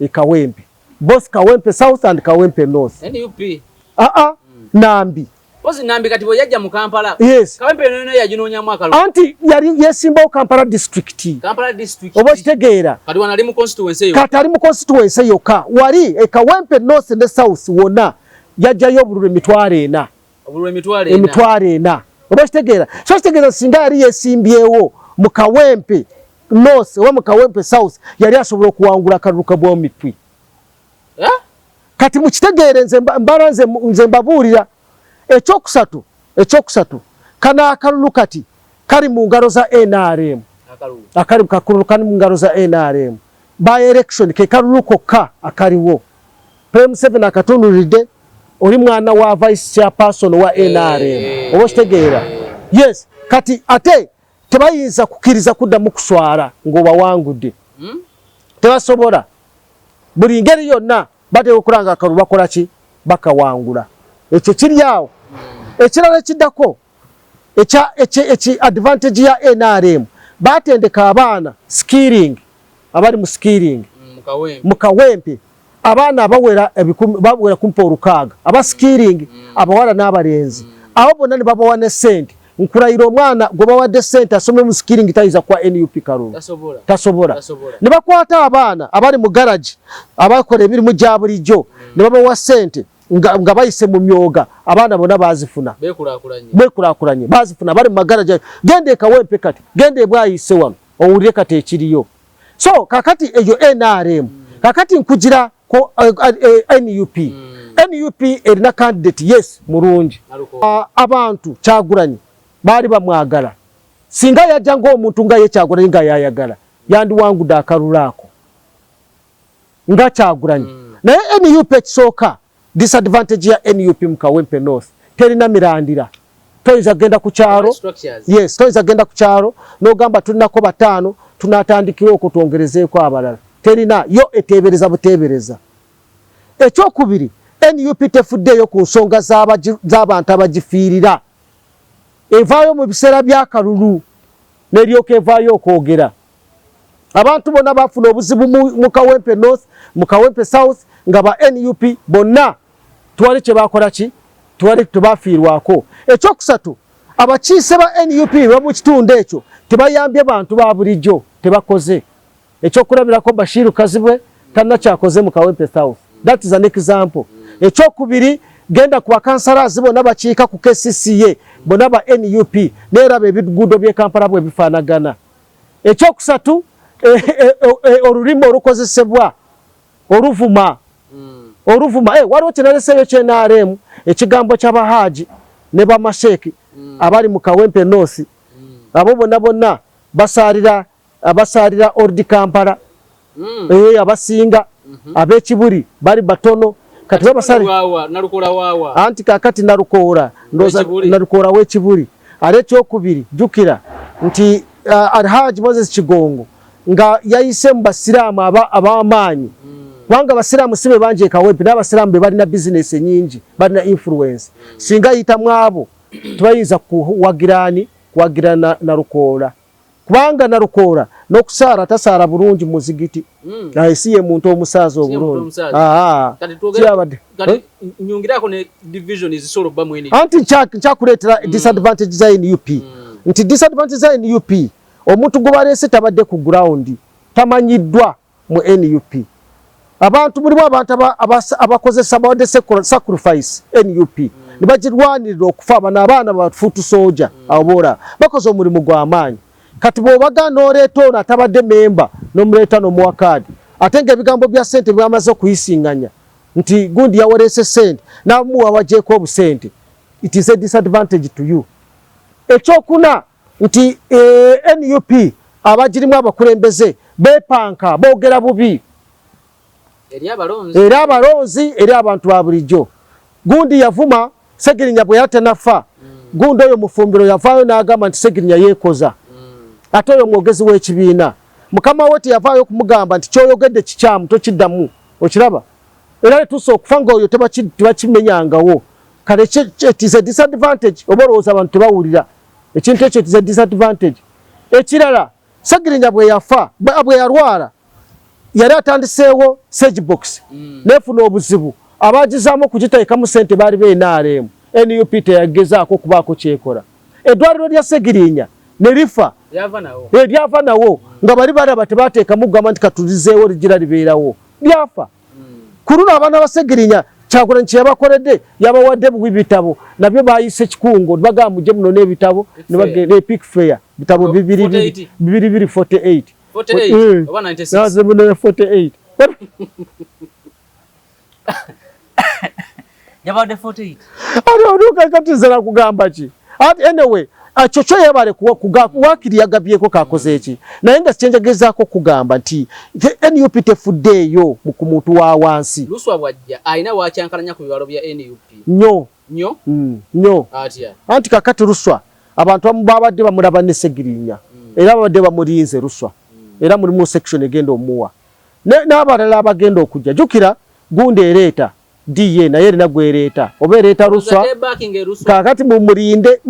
e Kawempe, both Kawempe South and Kawempe North. NUP? Aa, Nambi. Pozi Nambi kati bwe yajja mu Kampala. Yes. Kawempe yonna yaginoonyamu akalulu. Anti yali yesimbawo Kampala district. Kampala district. Oba okitegeera? Kati wano ali mu constituency yokka. Kati ali mu constituency yokka. Wali e Kawempe North ne South wonna yajjayo obululu 40,000. Obululu 40,000. 40,000. Oba okitegeera? So kitegeeza singa yali yesimbyewo mu Kawempe North oba mu Kawempe South, yali asobola okuwangula akalulu ka bwomipwi. Eh? Kati mukitegeere, nze mbala, nze mbabuulira. Ekyokusatu, kano akalulu kati kali mu ngalo za NRM. Akali kakululu kali mu ngalo za NRM. By election ke kalulu kokka akaliwo. Prime Museveni akatunulidde, oli mwana wa vice chairperson wa NRM. Oba okitegeera? Yes, kati ate tebayinza kukkiriza kuddamu kuswala ng'obawangudde. Tebasobola. Buli ngeri yonna bateeka okulanga akalulu bakola ki? Bakawangula. Ekyo kiri awo. Ekirala ekiddako eki advantage ya NRM, batendeka abaana skilling, abali mu skilling. Mu Kawempe abaana abawera ebikumi bawera kumpa 600 aba skilling, abawala n'abalenzi, abo bonna ne babawa ne ssente. Nkulayira omwana gwe bawadde ssente asome mu skilling tayinza kuwa NUP kalulu. Tasobola. Ne bakwata abaana abali mu garage abakola emirimu gya bulijjo ne babawa ssente nga bayise mu myoga, abaana bonna bazifuna, beekulaakulanye, bazifuna bali mu magaragi. Genda e Kawempe kati, genda ebwayise wano owulire kati ekiriyo. So kakati eyo NRM. Kakati nkugira ko NUP. NUP erina candidate, yes, mulungi. Abantu Kyagulanyi baali bamwagala. Singa yajja ng'omuntu nga ye Kyagulanyi nga yayagala, yandiwangudde akalulu ako nga Kyagulanyi. Naye NUP ekisooka, disadvantage ya NUP mu Kawempe North, terina mirandira. Toyinza kugenda ku kyalo, yes, toyinza kugenda ku kyalo n'ogamba tulinako bataano tunatandikira okwo twongerezeeko abalala. Terina yo, eteebereza buteebereza. Ekyokubiri, NUP tefuddeeyo ku nsonga z'abantu abagifiirira. Evaayo mu biseera by'akalulu n'eryoka evaayo okwogera. Abantu bonna bafuna obuzibu mu Kawempe North, mu Kawempe South, nga ba NUP bonna twali kye bakola ki, twali tebafiirwako. Ekyokusatu, abakiise ba NUP ba mu kitundu ekyo tebayambye bantu ba bulijjo, tebakoze. Ekyokulabirako, Bashiru Kazibwe tannakyakoze mu Kawempe South. That is an example. Ekyokubiri, genda ku bakansalazi bonna bakiika ku KCCA, bonna ba NUP, neeraba ebiguudo by'e Kampala bwe bifaanagana. Ekyokusatu, olulimi olukozesebwa oluvuma, oluvuma. Waliwo kinaleseeyo kye NRM, ekigambo ky'abahaaji ne bamasheeki abali mu Kawempe North. Abo bonna bonna basaalira, abasaalira Old Kampala. Abasinga ab'ekibuli bali batono. Kati babasali anti kakati Nalukoola, ndoza Nalukoola w'ekibuli. Ate ekyokubiri, jjukira nti Alhaji Moses Kigongo nga yayise mu basiraamu ab'amaanyi, kubanga abasiraamu si be bangi e Kawempe, n'abasiraamu be balina bizinesi ennyingi, balina influence. Singa yita mu abo, tebayinza kuwagiraani kuwagira Nalukoola, kubanga Nalukoola n'okusaala tasaala bulungi mu muzigiti. Aye si ye muntu omusaaza obulungi. Eh? Nyongirako ne division ezisobola obba mu Anti nkyakuleetera disadvantage za NUP, nti disadvantage za NUP, omuntu gwe baleese tabadde ku ground, tamanyiddwa mu NUP. Abantu mulimu abantu abakozesa, bawadde sacrifice NUP ne bagirwanirira okufa. Bano abaana ba foot soldier, abo boola bakoze omulimu gw'amaanyi. Kati bw'obaga n'oleeta ono atabadde memba, n'omuleeta n'omuwa kaadi, ate ng'ebigambo bya ssente byamaze okuyisinganya nti gundi yawereese ssente n'amuwa wagyeko obusente, it is a disadvantage to you. Ekyokuna nti NUP abagirimu abakulembeze beepanka, boogera bubi eri abalonzi, eri abantu ba bulijjo. Gundi yavuma Segirinya bwe yatenafa. Gundi oyo Mufumbiro yavaayo n'agamba nti Segirinya yeekoza. Ate oyo mwogezi w'ekibiina, mukama we teyavaayo okumugamba nti kyoyogedde kikyamu, tokiddamu. Okiraba, era netuusa okufa nga oyo tebakimenyangawo. Kale it is a disadvantage. Oba olowooza abantu tebawulira ekintu ekyo? It is a disadvantage. Ekirala, Segirinya bwe yafa, bwe yalwala, yali atandiseewo Segbox, nefuna obuzibu. Abagizaamu okugiteekamu sente baali ba NRM. NUP teyagezaako okubaako kyekola. Eddwaliro lya Segirinya ne lifa, lyava nawo nga bali balaba tebateekamu kugamba nti katulizeewo ligira libeerawo, lyafa. Ku luno abaana ba Segirinya, Kyagulanyi kyeyabakoledde, yabawadde buwi bitabo, nabyo bayise kikungo, bagamba mujje muno n'ebitabo ne pick fair bitabo bibiri bibiri bibiri 48. 48. Yabadde 48. Ate oduka kati nze kugamba ki? Ati anyway, ekyo kyo yebale wakiri yagabyeko kakoze eki, naye nga kyenjagezaako kugamba nti NUP tefuddeeyo ku muntu wa wansi. Luswa bwajja alina wakyankalanya ku bibalo bya NUP? Nnyo. Nnyo? Nnyo. Atya? Anti kakati Luswa abantu abamu babadde bamulaba ne Segirinya, era babadde bamulinze Luswa, era mulimu section egenda omuwa n'abalala abagenda okujja. Jjukira gundi ereeta DA, naye erina gwereeta oba ereeta Luswa. Kakati mumulinde,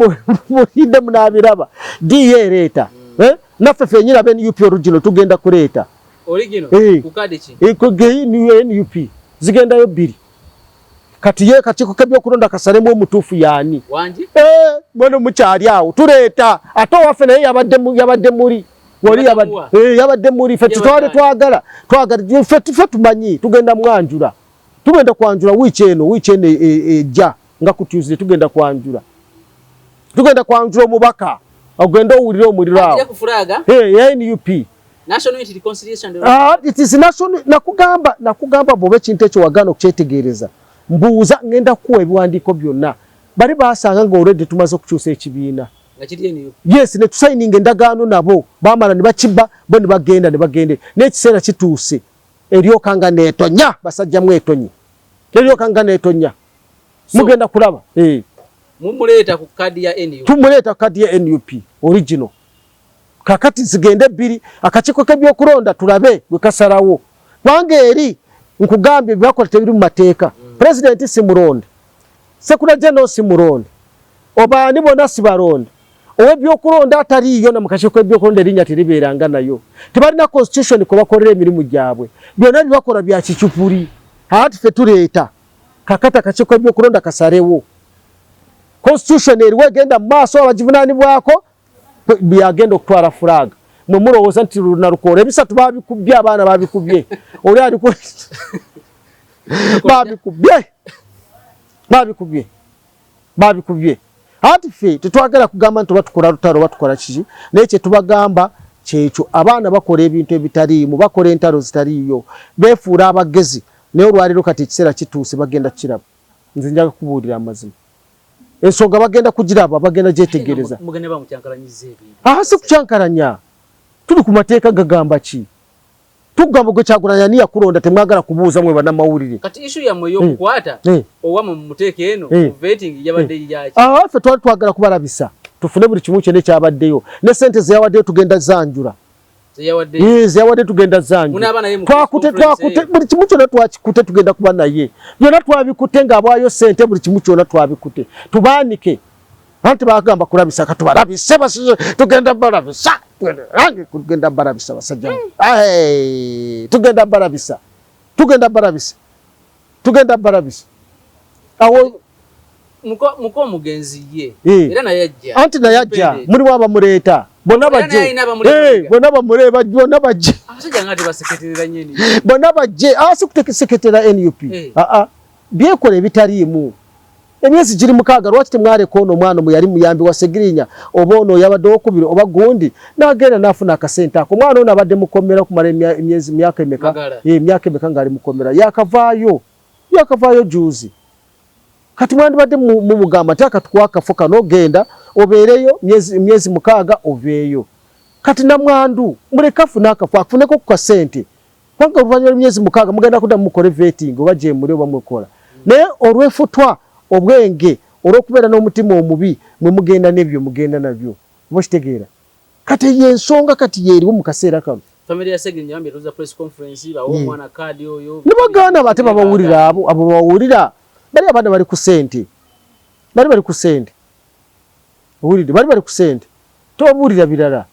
mulinde munaabiraba. DA ereeta, eh? Naffe fenyini abe NUP original tugenda kuleeta. Eh. Eh, NUP zigendayo bbiri kati ye kakiiko kebyokulonda kasalemu omutuufu yaani eh, mwene mukyali awo tuleeta ate owaffe naye yabadde muli wali yabadde muli ffe tutwale twagala twagala ffe tumanyi tugenda mwanjula tugenda kwanjula wiiki eno wiiki eno ejja nga ku Tuesday tugenda kwanjula tugenda kwanjula omubaka ogenda owulire omuliro awo ya NUP. National Unity Reconciliation. Ah, it is national. Nakugamba nakugamba bwoba ekintu ekyo wagaana okukyetegereza mbuuza ngenda kukuwa ebiwandiiko byonna bali basanga nga already tumaze okukyusa ekibiina. Yes, ne tusayininga endagaano nabo bamala ne bakibba bo ne bagenda ne bagende n'ekiseera kituuse eryoka nga neetonya basajja mwetonye eryoka nga neetonya mugenda kulaba eh. Mumuleeta ku kadi ya NUP. Tumuleeta ku kadi ya NUP original. Kakati zigende bbiri akakiiko k'ebyokulonda tulabe bwe kasalawo kubanga eri nkugambye byebakola tebiri mu mateeka. Pulezidenti si mulonde, Secretary General si mulonde, obaani bonna si balonde, ow'ebyokulonda ataliiyo na mu kakiiko k'ebyokulonda erinnya teribeeranga nayo, tebalina constitution kwe bakolera emirimu gyabwe, byonna bye bakola bya kicupuli. Ati ffe tuleeta kakati akakiiko k'ebyokulonda kasalewo constitution eriwo egenda mu maaso abagivunaanibwako byagenda okutwala flag. Mwe mulowooza nti Nalukoola ebisatu babikubye abaana babikubye oli aliko babikubye babikubye babikubye. Ati ffe tetwagala kugamba nti oba tukola lutalo oba tukola kiki, naye kye tubagamba kyekyo abaana bakola ebintu ebitaliimu, bakola entalo zitaliiyo, beefuula abagezi, naye olwaleero kati ekiseera kituuse bagenda kukiraba. Nze njaga kubuulira amazima, ensonga bagenda kugiraba, bagenda gyetegereza. Aha, si kukyankalanya, tuli ku mateeka gagamba ki? Tugamba gwe Kyagulanyi ani yakulonda, temwagala kubuuza mwe bannamawulire. Kati issue yammwe ey'okukwata owammwe mumuteeke eno vetting yabadde yaki? Ah, ffe twali twagala kubalabisa tufune buli kimu kyonna ekyabaddeyo ne sente zeyawaddeyo tugenda zanjula zeyawadde tugenda zanjula twakute twakute buli kimu kyonna twakikute tugenda kuba naye byonna twabikute ng'abwayo sente buli kimu kyonna twabikute tubaanike. Anti bagamba kulabisa katubalabise basize tugenda balabisa tugenda balabisa basajja tugenda balabisa tugenda balabisa tugenda balabisa awo muko omugenzi ye era naye ajja anti naye ajja mulimu abamuleeta bonna bajje bonna bamule bonna bajje abasajja nga tebaseketerera nnyini bonna bajje si kuteseketera NUP byekola ebitaliimu. Emyezi giri mukaaga lwaki temwaleka ono omwana mwe yali muyambi wa Segirinya oba ono yabadde owokubiri oba gundi n'agenda n'afuna akasente ako. Omwana ono abadde mukomera okumala emyezi myaka emeka emyaka emeka ng'ali mukomera yakavaayo yakavaayo juzi. Kati mwandibadde mumugamba nti akatukuwa akafo kano ogenda obeereyo myezi mukaaga oveeyo. Kati namwandu muleke afune akafo afuneko ku kasente kubanga oluvannyuma lw'emyezi mukaaga mugenda kuddamu mukole vetting oba gyemuli oba mukola. Naye olw'efutwa obwenge olw'okubeera n'omutima omubi mwe mugenda n'ebyo mugenda nabyo oba okitegeera. Kati eyo ensonga kati yeeriwo mu kaseera kano. Family ya Segirinya bambi etuuza press conference bawe omwana kaadi oyo. Ne bagaana ate babawulira abo abo babawulira bali abaana bali ku ssente bali bali ku ssente owulidde bali bali ku ssente tobabuulira birala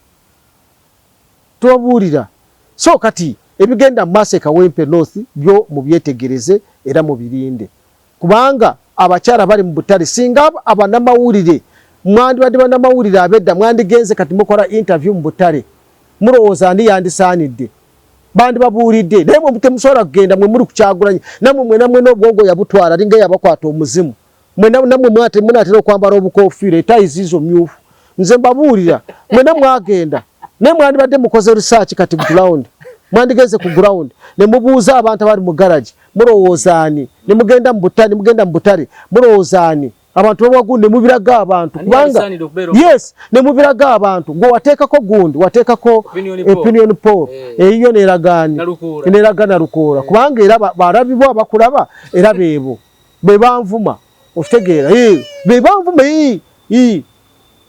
tobabuulira. So kati ebigenda mu maaso e Kawempe North byo mubyetegereze era mubirinde kubanga abakyala bali mu butale. Singa abanamawulire mwandibadde bannamawulire ab'edda mwandigenze kati mukola interview mu butale mulowooza ani yandisaanidde bandibabuulidde. Naye mwe temusobola kugenda mwe muli ku Kyagulanyi nammwe mwena mwena obwongo yabutwala alinga yabakwata omuzimu mwena nammwe munaatera okwambala obukofiira etayi ziizo myufu. Nze mbabuulira mwena mwagenda naye mwandibadde mukoze research kati ku ground mwandigenze ku ground ne mubuuza abantu abali mu garage mulowooza ani ne mugenda mu butale mugenda mu butale mulowooza ani abantu bawagundi ne mubiraga abantu kubanga yes ne mubiraga abantu gwe wateekako gundi wateekako opinion poll eyiyo neragaani neraga Nalukoola kubanga era balabibwa bakulaba era beebo be banvuma okitegeera be banvuma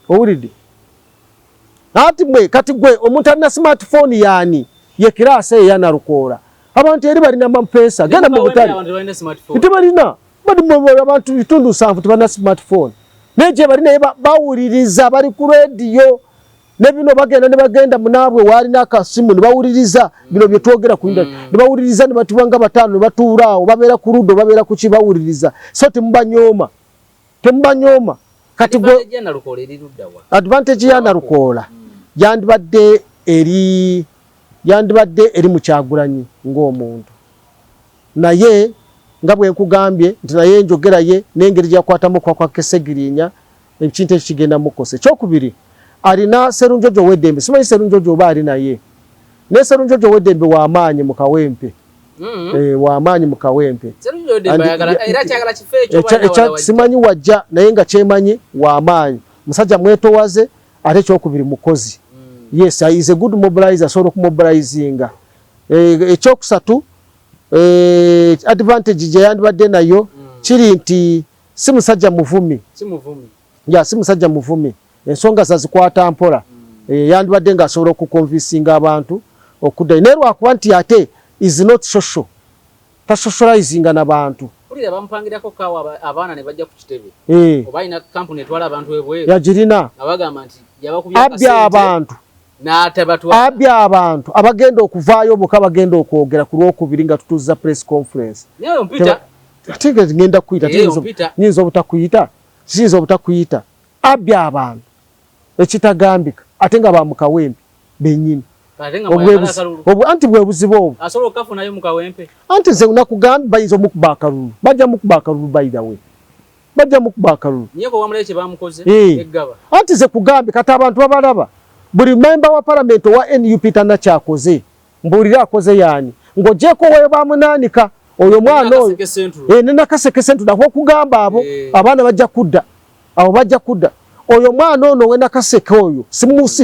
owulidde. Ati mwe kati gwe omuntu alina smartphone yaani ye kiraasa eya Nalukoola abantu eri balina mampesa genda mu butale tebalina bali abantu bitundu 7 tebalina smartphone naye gye bali naye bawuliriza bali ku rediyo Ne bino bagenda ne bagenda munaabwe waalina akasimu ne bawuliriza bino bye twogera ku internet, ne bawuliriza ne batuba nga bataano ne batuula awo, babeera ku luddo, babeera ku ki, bawuliriza. So temubanyooma, temubanyooma. Kati gwe Advantage ya Nalukoola eri ludda wa? Advantage ya Nalukoola yandibadde eri mu Kyagulanyi ng'omuntu, naye nga bwe nkugambye nti naye enjogera ye n'engeri gyakwatamu kwa Kesegirinya, ekintu ekyo kigenda mukosa. Ekyokubiri, alina Serunjojo ow'eddembe. Simanyi Serunjojo oba ali naye, naye Serunjojo ow'eddembe w'amaanyi mu Kawempe. W'amaanyi mu Kawempe. Serunjojo ow'eddembe era kyagala kifo ekyo oba alina wala wajja? Simanyi wajja, naye nga kyemanyi w'amaanyi, musajja mwetowaze, ate ekyokubiri mukozi. Yes, is a good mobilizer, asobola okumobilizinga. Ekyokusatu, advantage gye yandibadde nayo kiri nti si musajja muvumi. Si muvumi. Ya, si musajja muvumi, ensonga zazikwata mpola. Yandibadde ng'asobola okuconvincinga abantu okuddayo, naye lwakuba nti ate is not social, tasocializinga na bantu. Mpulira bamupangirako kaawa abaana ne bajja ku kitebe. Oba alina kampuni etwala abantu ebweru. Yagirina. Nga bagamba nti yabakubye abbye akasente abantu n'atabatwala. Abbye abantu abagenda okuvaayo boka bagenda okwogera ku Lwokubiri nga tutuuza press conference. Naye oyo mpita. Ate nga ngenda kuyita. Ompita. Nyinza obutakuyita, siyinza obutakuyita. Abbye abantu ekitagambika, ate nga bamukawempe bennyini. Ate nga mwayagala akalulu. Anti bwe buzibu obwo. Asobola okukafunayo mu Kawempe. Anti nze nakugambye bayinza omukuba akalulu, bajja mukuba akalulu. By the way, bajja mukuba akalulu. Niye ko wamulayo kye bamukoze eggaba. Anti ze kugambye kati abantu babalaba, buli memba wa parliament owa NUP tanakyakoze. Mbuulire akoze yaani ng'ogyeko we bamunaanika oyo mwana oyo? Nakaseke Central. Ne Nakaseke Central nako okugamba abo abaana bajja kudda abo, bajja kudda. Oyo mwana ono we Nakaseke oyo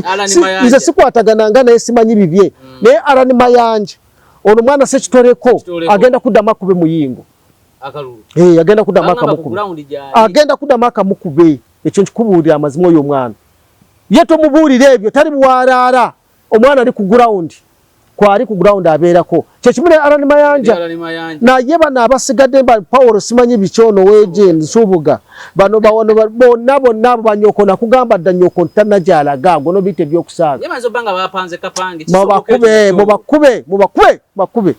Alan Mayanja. Nze sikwatagananga naye, simanyi bibye, naye Alan Mayanja ono mwana Sekitoleko Sekitoleko. Agenda kuddamu akube Muyingo. Akalulu. Agenda kuddamu Bagamba ku akamukube. ground gyali. Agenda kuddamu akamukube, ekyo nkikubuulira amazima. Oyo omwana ye tomubuulira ebyo, tali buwaraara. Omwana ali ku ground, kwali ku ground abeerako kyekimu ne Alan Mayanja. Alan Mayanja. Naye bano abasigadde ba Paulo simanyi bikyono weje Nsubuga, bano bawano bonna bonna abo banyoko, nakugamba dda nyoko tanajalaga gono bite ebyokusaaga. Ye bayinza okuba nga bapanze kapange. Kisoboka mubakube ekyo. Mubakube, mubakube, bakube,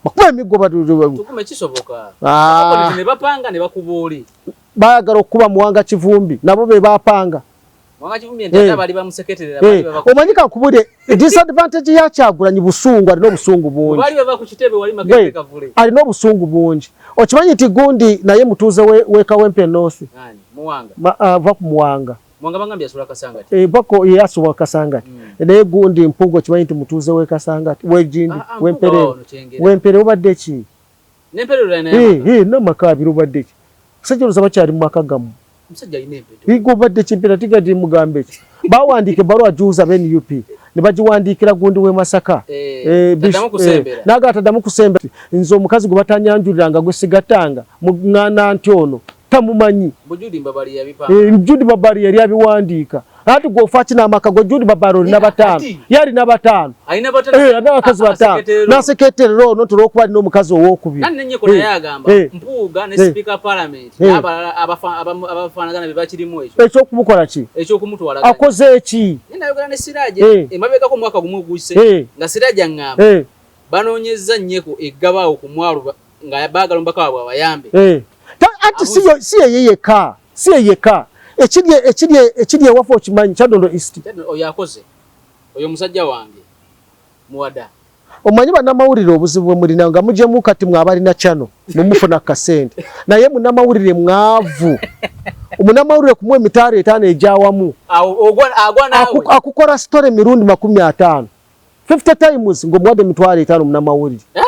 bakube emiggo Tukume kisoboka. Ah. Ne bapanga ne bakuba oli. Baagala okukuba Muwanga Kivumbi, nabo be bapanga. Muwanga Kivumbi ente bali bamuseketerera bali bava Omanyi kankubule, disadvantage ya Kyagulanyi busungu, alina obusungu bungi. Bali bava ku kitebe wali Makerere Kavule. Alina obusungu bungi. Okimanyi nti gundi naye mutuuze we Kawempe North? Nani? Muwanga. Va ku Muwanga. Muwanga bangambye asula Kasangati. Bako ye asula Kasangati. Naye gundi Mpuuga okimanyi nti mutuuze we Kasangati, wegindi? Ah, ah, Wempere. Mpuuga ono Kyengera. Wempere obadde ki? N'emperero naye. N'amaka abiri obadde ki? Musajja olowooza bakyali mu maka gammwe. Omusajja alina empeto. Igo obadde kimpera tigadi mugambe ki? Bawandiika ebbaluwa juuza aba NUP ne bagiwandiikira gundi w'e Masaka. Taddamu kusembera. Naga ataddamu kusembera. Nze omukazi gwe batanyanjuliranga gwe sigattanga muŋŋaana nti ono tamumanyi. Bujudi Mbabali yabipanga. Jude Babali yali abiwandiika. Ati gwe ofa ki n'amaka gwe? Jude Babali olina bataano. Ye alina bataano. Alina bataano. Alina abakazi bataano. Aseketerero. N'aseketerera ono nti olw'okuba alina omukazi owookubiri. Nani nennyeko naye agamba Mpuuga ne Speaker Parliament n'abalala abafaanagana be bakirimu ekyo. Ekyokumukola ki? Ekyokumutwala. Akoze eki? Naye nayogera ne Siraje emabegako omwaka gumu oguyise nga Siraje aŋŋamba banoonyezza nnyeko eggabaawo ku mwalo nga baagala omubaka waabwe abayambe. Anti si yeye yekka, si ye yekka. Ekiri ewaffe okimanyi, Kyadondo East. Oyo akoze oyo musajja wange muwada. Omanyi bannamawulire obuzibu bwe mulina nga mugyemu kati mwe abalina channel mumufuna kasente, naye munnamawulire mwavu. Omunnamawulire kumuwa 500 egyawamu Awo agwa naawe. Akukola story emirundi 50, 50 times, ng'omuwadde 50,000 munnamawulire. Eh?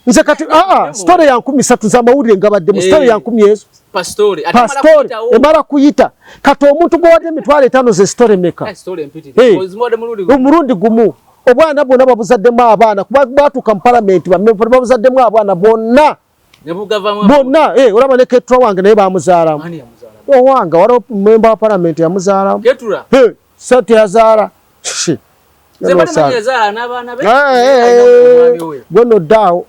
Nze kati aa story ya 3000 z'amawulire ngabadde mu story ya 1000 ezo. Pastori ate emala pastori kuyitawo. Emala kuyita. Kati omuntu gwewadde 50,000 ze story meka? Story empitirivu. Ozimuwadde mulundi gumu. Omulundi gumu. Obwana bwonna babuzaddemu abaana, kuba batuuka mu palamenti babuzaddemu abaana bonna. Ne bugavamu. Bonna. Olaba ne Ketura wange naye bamuzaalamu. Ani yamuzaalamu? Owange waliwo memba wa palamenti yamuzaalamu. Ketura? Hey, sente yazaala. Shi. Nze mbadde manyi yazaala n'abaana be. Eh, Omwami we. Gwe noddaawo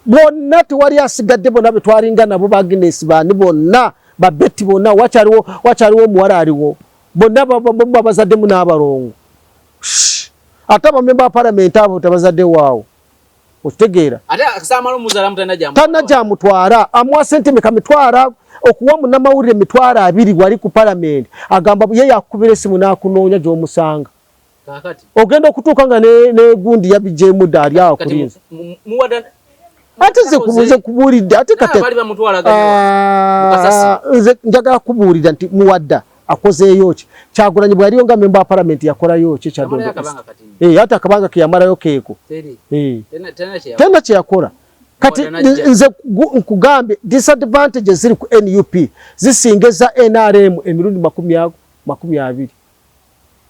bonna tewali asigadde, bonna be twalinga nabo, ba Agnes baani bonna, babeti bonna, wakyaliwo omuwala aliwo. Bonna babazaddemu n'abalongo. Ate abamemba ba palamenti abo tabazadde waawo. Okitegeera? Talina gyamutwala. Amuwa sente meka? Mitwala okuwa munnamawulire 20,000 wali ku palamenti, agamba ye yakukubira essimu n'akunoonya gy'omusanga. Ogenda okutuuka nga ne gundi yabigyemu dda, ali awo kulinza. Ate nze kubuuze kubuulidde ate kati nze njagala kubuulira nti Muwadda akozeeyo ki? Kyagulanyi bwe yaliyo nga memba wa palamenti yakolayo ki? Kyadondo ate akabanga ke yamalayo keeko tena kye yakola. Kati nze nkugambye, disadvantages ziri ku NUP zisinga eza NRM emirundi 20,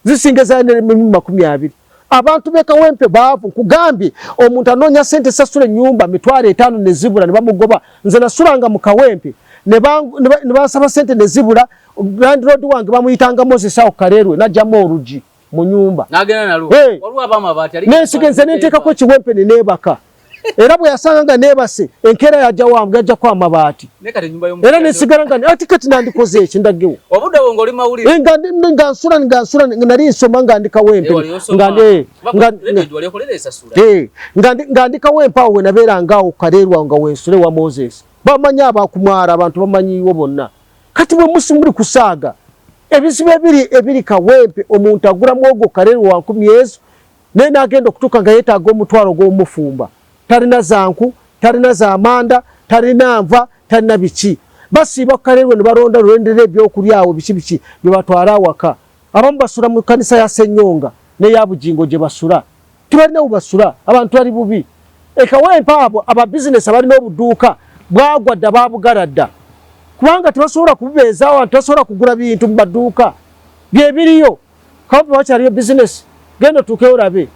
zisinga eza NRM emirundi 20. Abantu b'e Kawempe baavu. Nkugambye, omuntu anoonya sente sasula ennyumba 50,000 ne zibula ne bamugoba. Nze nasulanga mu Kawempe ne bansaba sente ne zibula. Landlord wange bamuyitanga Moses awo Kalerwe, najjamu olugi mu nyumba nensiga nze nenteekako ekiwempe ne neebaka. Era bwe yasanga nga neebase, enkeera yajja wange yajjako amabaati era nesigala nga ati kati nandikoze eki ndagewo nga nsula nga nsula nali nsoma nga ndi Kawempe nga ndi Kawempe awo we nabeera ngaawo Kaleerwa nga wensule wa Moses. Bamanyi abakumwara, abantu bamanyiiwo bonna. Kati bwe musi muli kusaaga ebizibu ebiri ebiri Kawempe, omuntu agula mwogo Kaleerwa wa 10,000 ezo, naye n'agenda okutuuka nga yeetaaga 500 gw'omufumba, talina zanku, talina zamanda, talina nva, talina biki. Basiiba ku Kaleerwe ne balonda lulendera ebyokulya awo biki biki bye batwala awaka. Abamu basula mu kanisa ya Ssenyonga n'eya Bugingo gye basula, tebalina we basula. Abantu bali bubi e Kawempe. Abo aba bizinesi abalina obuduuka bwagwa dda, babugala dda kubanga tebasobola kububeezaawo. Abantu tebasobola kugula bintu mu maduuka byebiriyo. Kawempe wakyaliyo bizinesi? Genda otuukeyo olabe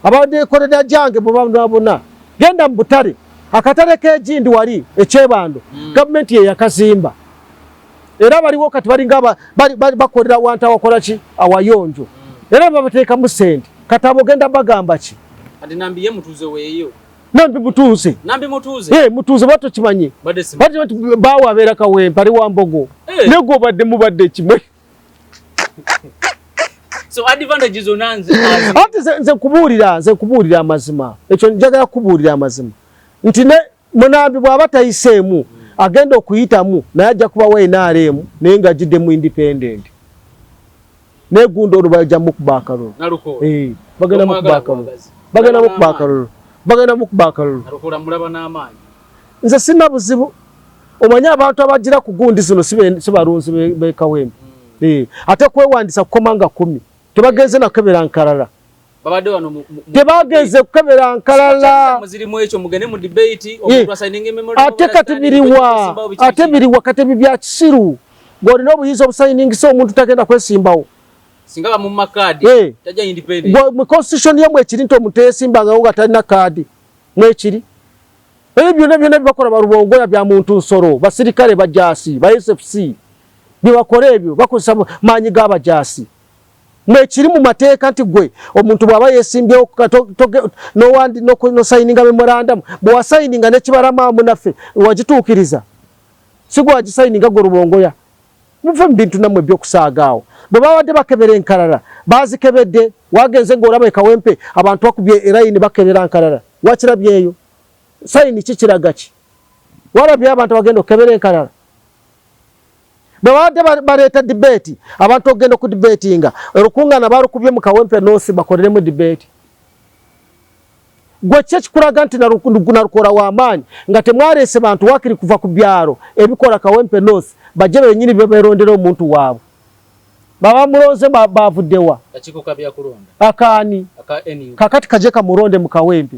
abadekolera jange bobonabona. Genda mu butale, akatale k'egindi wali ekyebando, gavumenti ye yakazimba era baliwo kati balinga bakolera wantu awakola ki awayonjo, era babateekamu sente. Kati abo ogenda bagamba ki? Ati Nambi ye mutuuze weeyo. Nambi mutuuze. Nambi mutuuze. Eh, mutuuze bato kimanyi. Bati bawo abeera Kawempe ali wa Mbogo. Ne gwe obadde mubadde kimwe. So advantage zonna nze Ate nze nkubuulira amazima. Ekyo njagala kubuulira amazima. Nti ne Munambi bw'aba tayiseemu agenda okuyitamu, naye ajja kubawa NRM naye ng'agidde mu independent. Naye gundi ono bajja mukuba akalulu. Nalukola. Eh, bagenda mukuba Tomwagala akalulu. bwagazi. Bagenda mukuba akalulu. Bagenda mukuba akalulu. Nalukola mulaba n'amaanyi. Nze sina buzibu. Omanyi abantu abagira ku gundi zino si balunzi b'e Kawempe. Eh, ate kwewandisa kukoma nga 10. Tebagenze nakebera nkalala. Babadde wano Tebagenze kukebera nkalala. Muzirimu ekyo mugende mu debate, omuntu asigninga memorandum Ate kati biriwa? Ate biriwa? Kati ebyo bya kisiru. Ng'olina obuyinza obusayiningisa omuntu tagenda kwesimbawo. Singa bamumma kaadi tajja independent. Gwe mu constitution ye mwekiri nti omuntu teyesimbangawo nga talina kaadi? Mwekiri? Ebyo byonna byonna byebakola balubongoya bya muntu nsolo, basirikale bajaasi ba SFC byebakola ebyo bakozesa maanyi g'abajaasi. Mwekiri mu mateeka nti gwe omuntu bw'aba yeesimbyewo nosayininga memorandum, bwe wasayininga nekibalamaamu naffe wagituukiriza, si gwe wagisayininga gwe Rubongoya. Muve mu bintu nammwe ebyokusaaga awo. Bwe babadde bakebera enkalala bazikebedde, wagenze ng'olaba e Kawempe abantu bakubye erayini bakebera nkalala, wakirabyeyo? Sayini ki kiraga ki? Walabye abantu abagenda okukebera enkalala? Bwe babadde baleeta debate, abantu okugenda okudebatinga, olukuŋŋaana balukubye mu Kawempe North bakoleremu debate. Gwe ki ekikulaga nti Nalukoola w'amaanyi nga temwaleese bantu wakiri kuva ku byalo ebikola Kawempe North bajje bennyini be beerondera omuntu waabwe? Baba mulonze bavuddewa? Kakiiko ka byakulonda. Akaani? Aka NUP. Kakati kaje kamulonde mu Kawempe,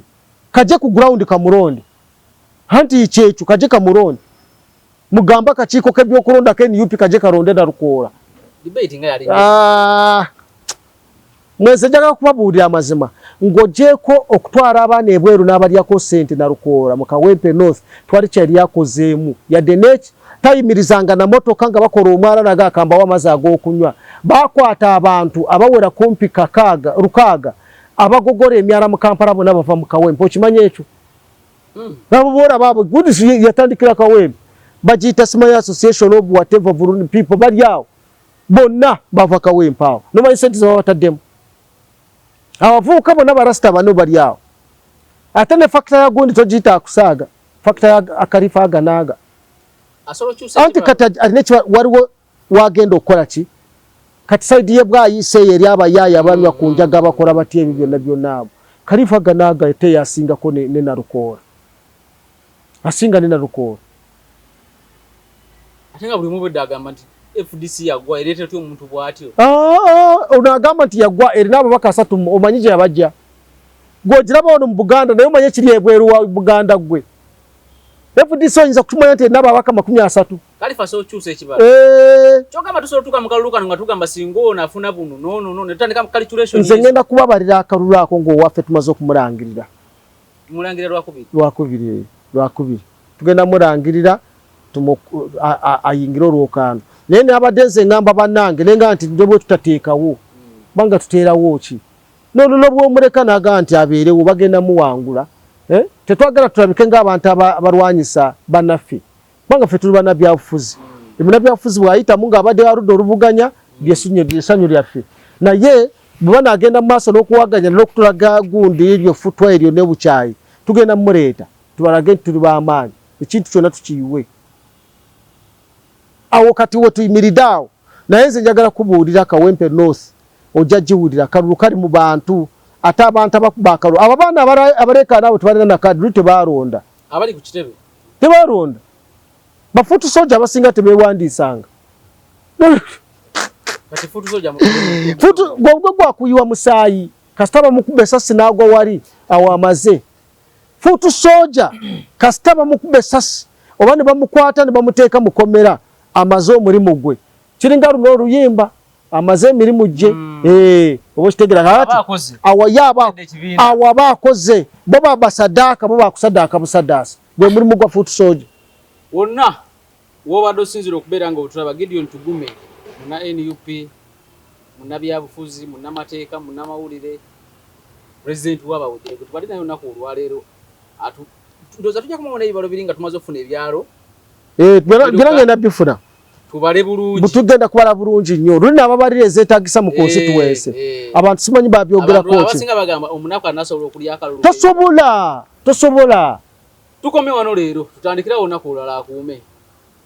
kaje ku ground kamulonde. Anti kyekyo, kaje kamulonde. Mugambe akakiiko k'ebyokulonda ke NUP kaje kalonde Nalukoola. Debate nga yali. Ah, mweze njagala kubabuulira amazima. Ng'ogyeko okutwala abaana ebweru n'abalyako ssente, Nalukoola mu Kawempe North twali kyali yakozeemu yadde neki? Tayimirizanga na motoka nga bakola omwala naga akambawo amazzi ag'okunywa. Bakwata abantu abawera kumpi kakaaga 600 abagogola emyala mu Kampala, bonna bava mu Kawempe. Okimanyi ekyo? Nabo boolaba abo goodies yatandikira Kawempe, bagiyita Smile Association of whatever people bali awo. Bonna bava Kawempe awo. Nomanyi sente zebabataddemu. Abavubuka bonna barasita bano bali awo. Ate ne factor ya gundi togiyita akusaaga. Factor ya akalifa aga n'aga. Anti kati alina ekiba waliwo wagenda okukola ki? Kati side ye bwayise eyo eri abayaaya abanywa ku njaga abakola batya ebyo byonna byonna abo. Kalifa aga n'aga ate yasingako ne Nalukoola. Asinga ne Nalukoola. Ate nga buli omu obwedda agamba nti FDC yagwa ereeta etya omuntu bw'atyo? Ah, ah, ono agamba nti yagwa erina ababaka asatu omanyi gye yabajja. Gwe ogiraba wano mu Buganda naye omanyi ekiri ebweru wa Buganda gwe. FDC oyinza kutumanya nti erina ababaka 30. Kalifa so okyusa ekibalo. Eh. Kyogamba tusobola otuuka mu kalulu kano nga tugamba singa ono afuna buno no no no ne tutandika calculation. Nze ngenda kubabalira akalulu ako ng'owaffe tumaze okumulangirira. Mulangira lwakubiri. Lwakubiri eh, lwakubiri. Tugenda mulangirira ayingire olwokaano. Naye nabadde nze ngamba bannange naye nga nti ne bwe tutateekawo kubanga tuteerawo ki? N'oluno bw'omuleka n'agamba nti abeerewo bagenda muwangula. Eh? Tetwagala tulabike ng'abantu abalwanyisa bannaffe kubanga ffe tuli bannabyabufuzi. Munnabyabufuzi bw'ayitamu ng'abadde aludda oluvuganya lyessanyu lyaffe. Naye bwe banaagenda mu maaso n'okuwaganya n'okutulaga gundi eryo ffutwa eryo n'obukyayi tugenda muleeta tubalage nti tuli b'amaanyi ekintu kyonna tukiyiwe. Awo kati we tuyimiridde awo naye nze njagala kubuulira Kawempe North ojja giwulira akalulu kali mu bantu ate abantu abakuba akalulu abo abaana abaleekaana abo tebalina na kaadi luli tebaalonda abali ku kitebe tebalonda bafuutu soja abasinga tebewandiisanga gwogwe gwakuyiwa musaayi kasita bamukuba esasi n'agwa wali awo amaze fuutu soja kasita bamukuba esasi oba ne bamukwata ne bamuteeka mukomera amaze omulimu gwe kiringa luno oluyimba amaze emirimu gye mm. eh, oba okitegera kati awo ye awo aba akoze bo babasadaaka bo bakusadaaka busadaasa gwe mulimu gwa foot soldier wonna wobadde osinzira okubeera nga otulaba Gideon Tugume muna NUP munabyabufuzi munamateeka munamawulire president wabawejere gwe tubadde naye olunaku olwaleero ndowooza tujja kumubona ebibalo biri nga tumaze okufuna ebyalo eh, byona ngenda bifuna tubale bulungi tugenda kubala bulungi nnyo luli nababalira ezeetagisa mu constituency eh, eh. Abantu simanyi babyogerako ki abasinga bagamba omunaku anasobola okulya akalulu tosobola tosobola tukomye wano leero tutandikirawo olunaku olulala akuume.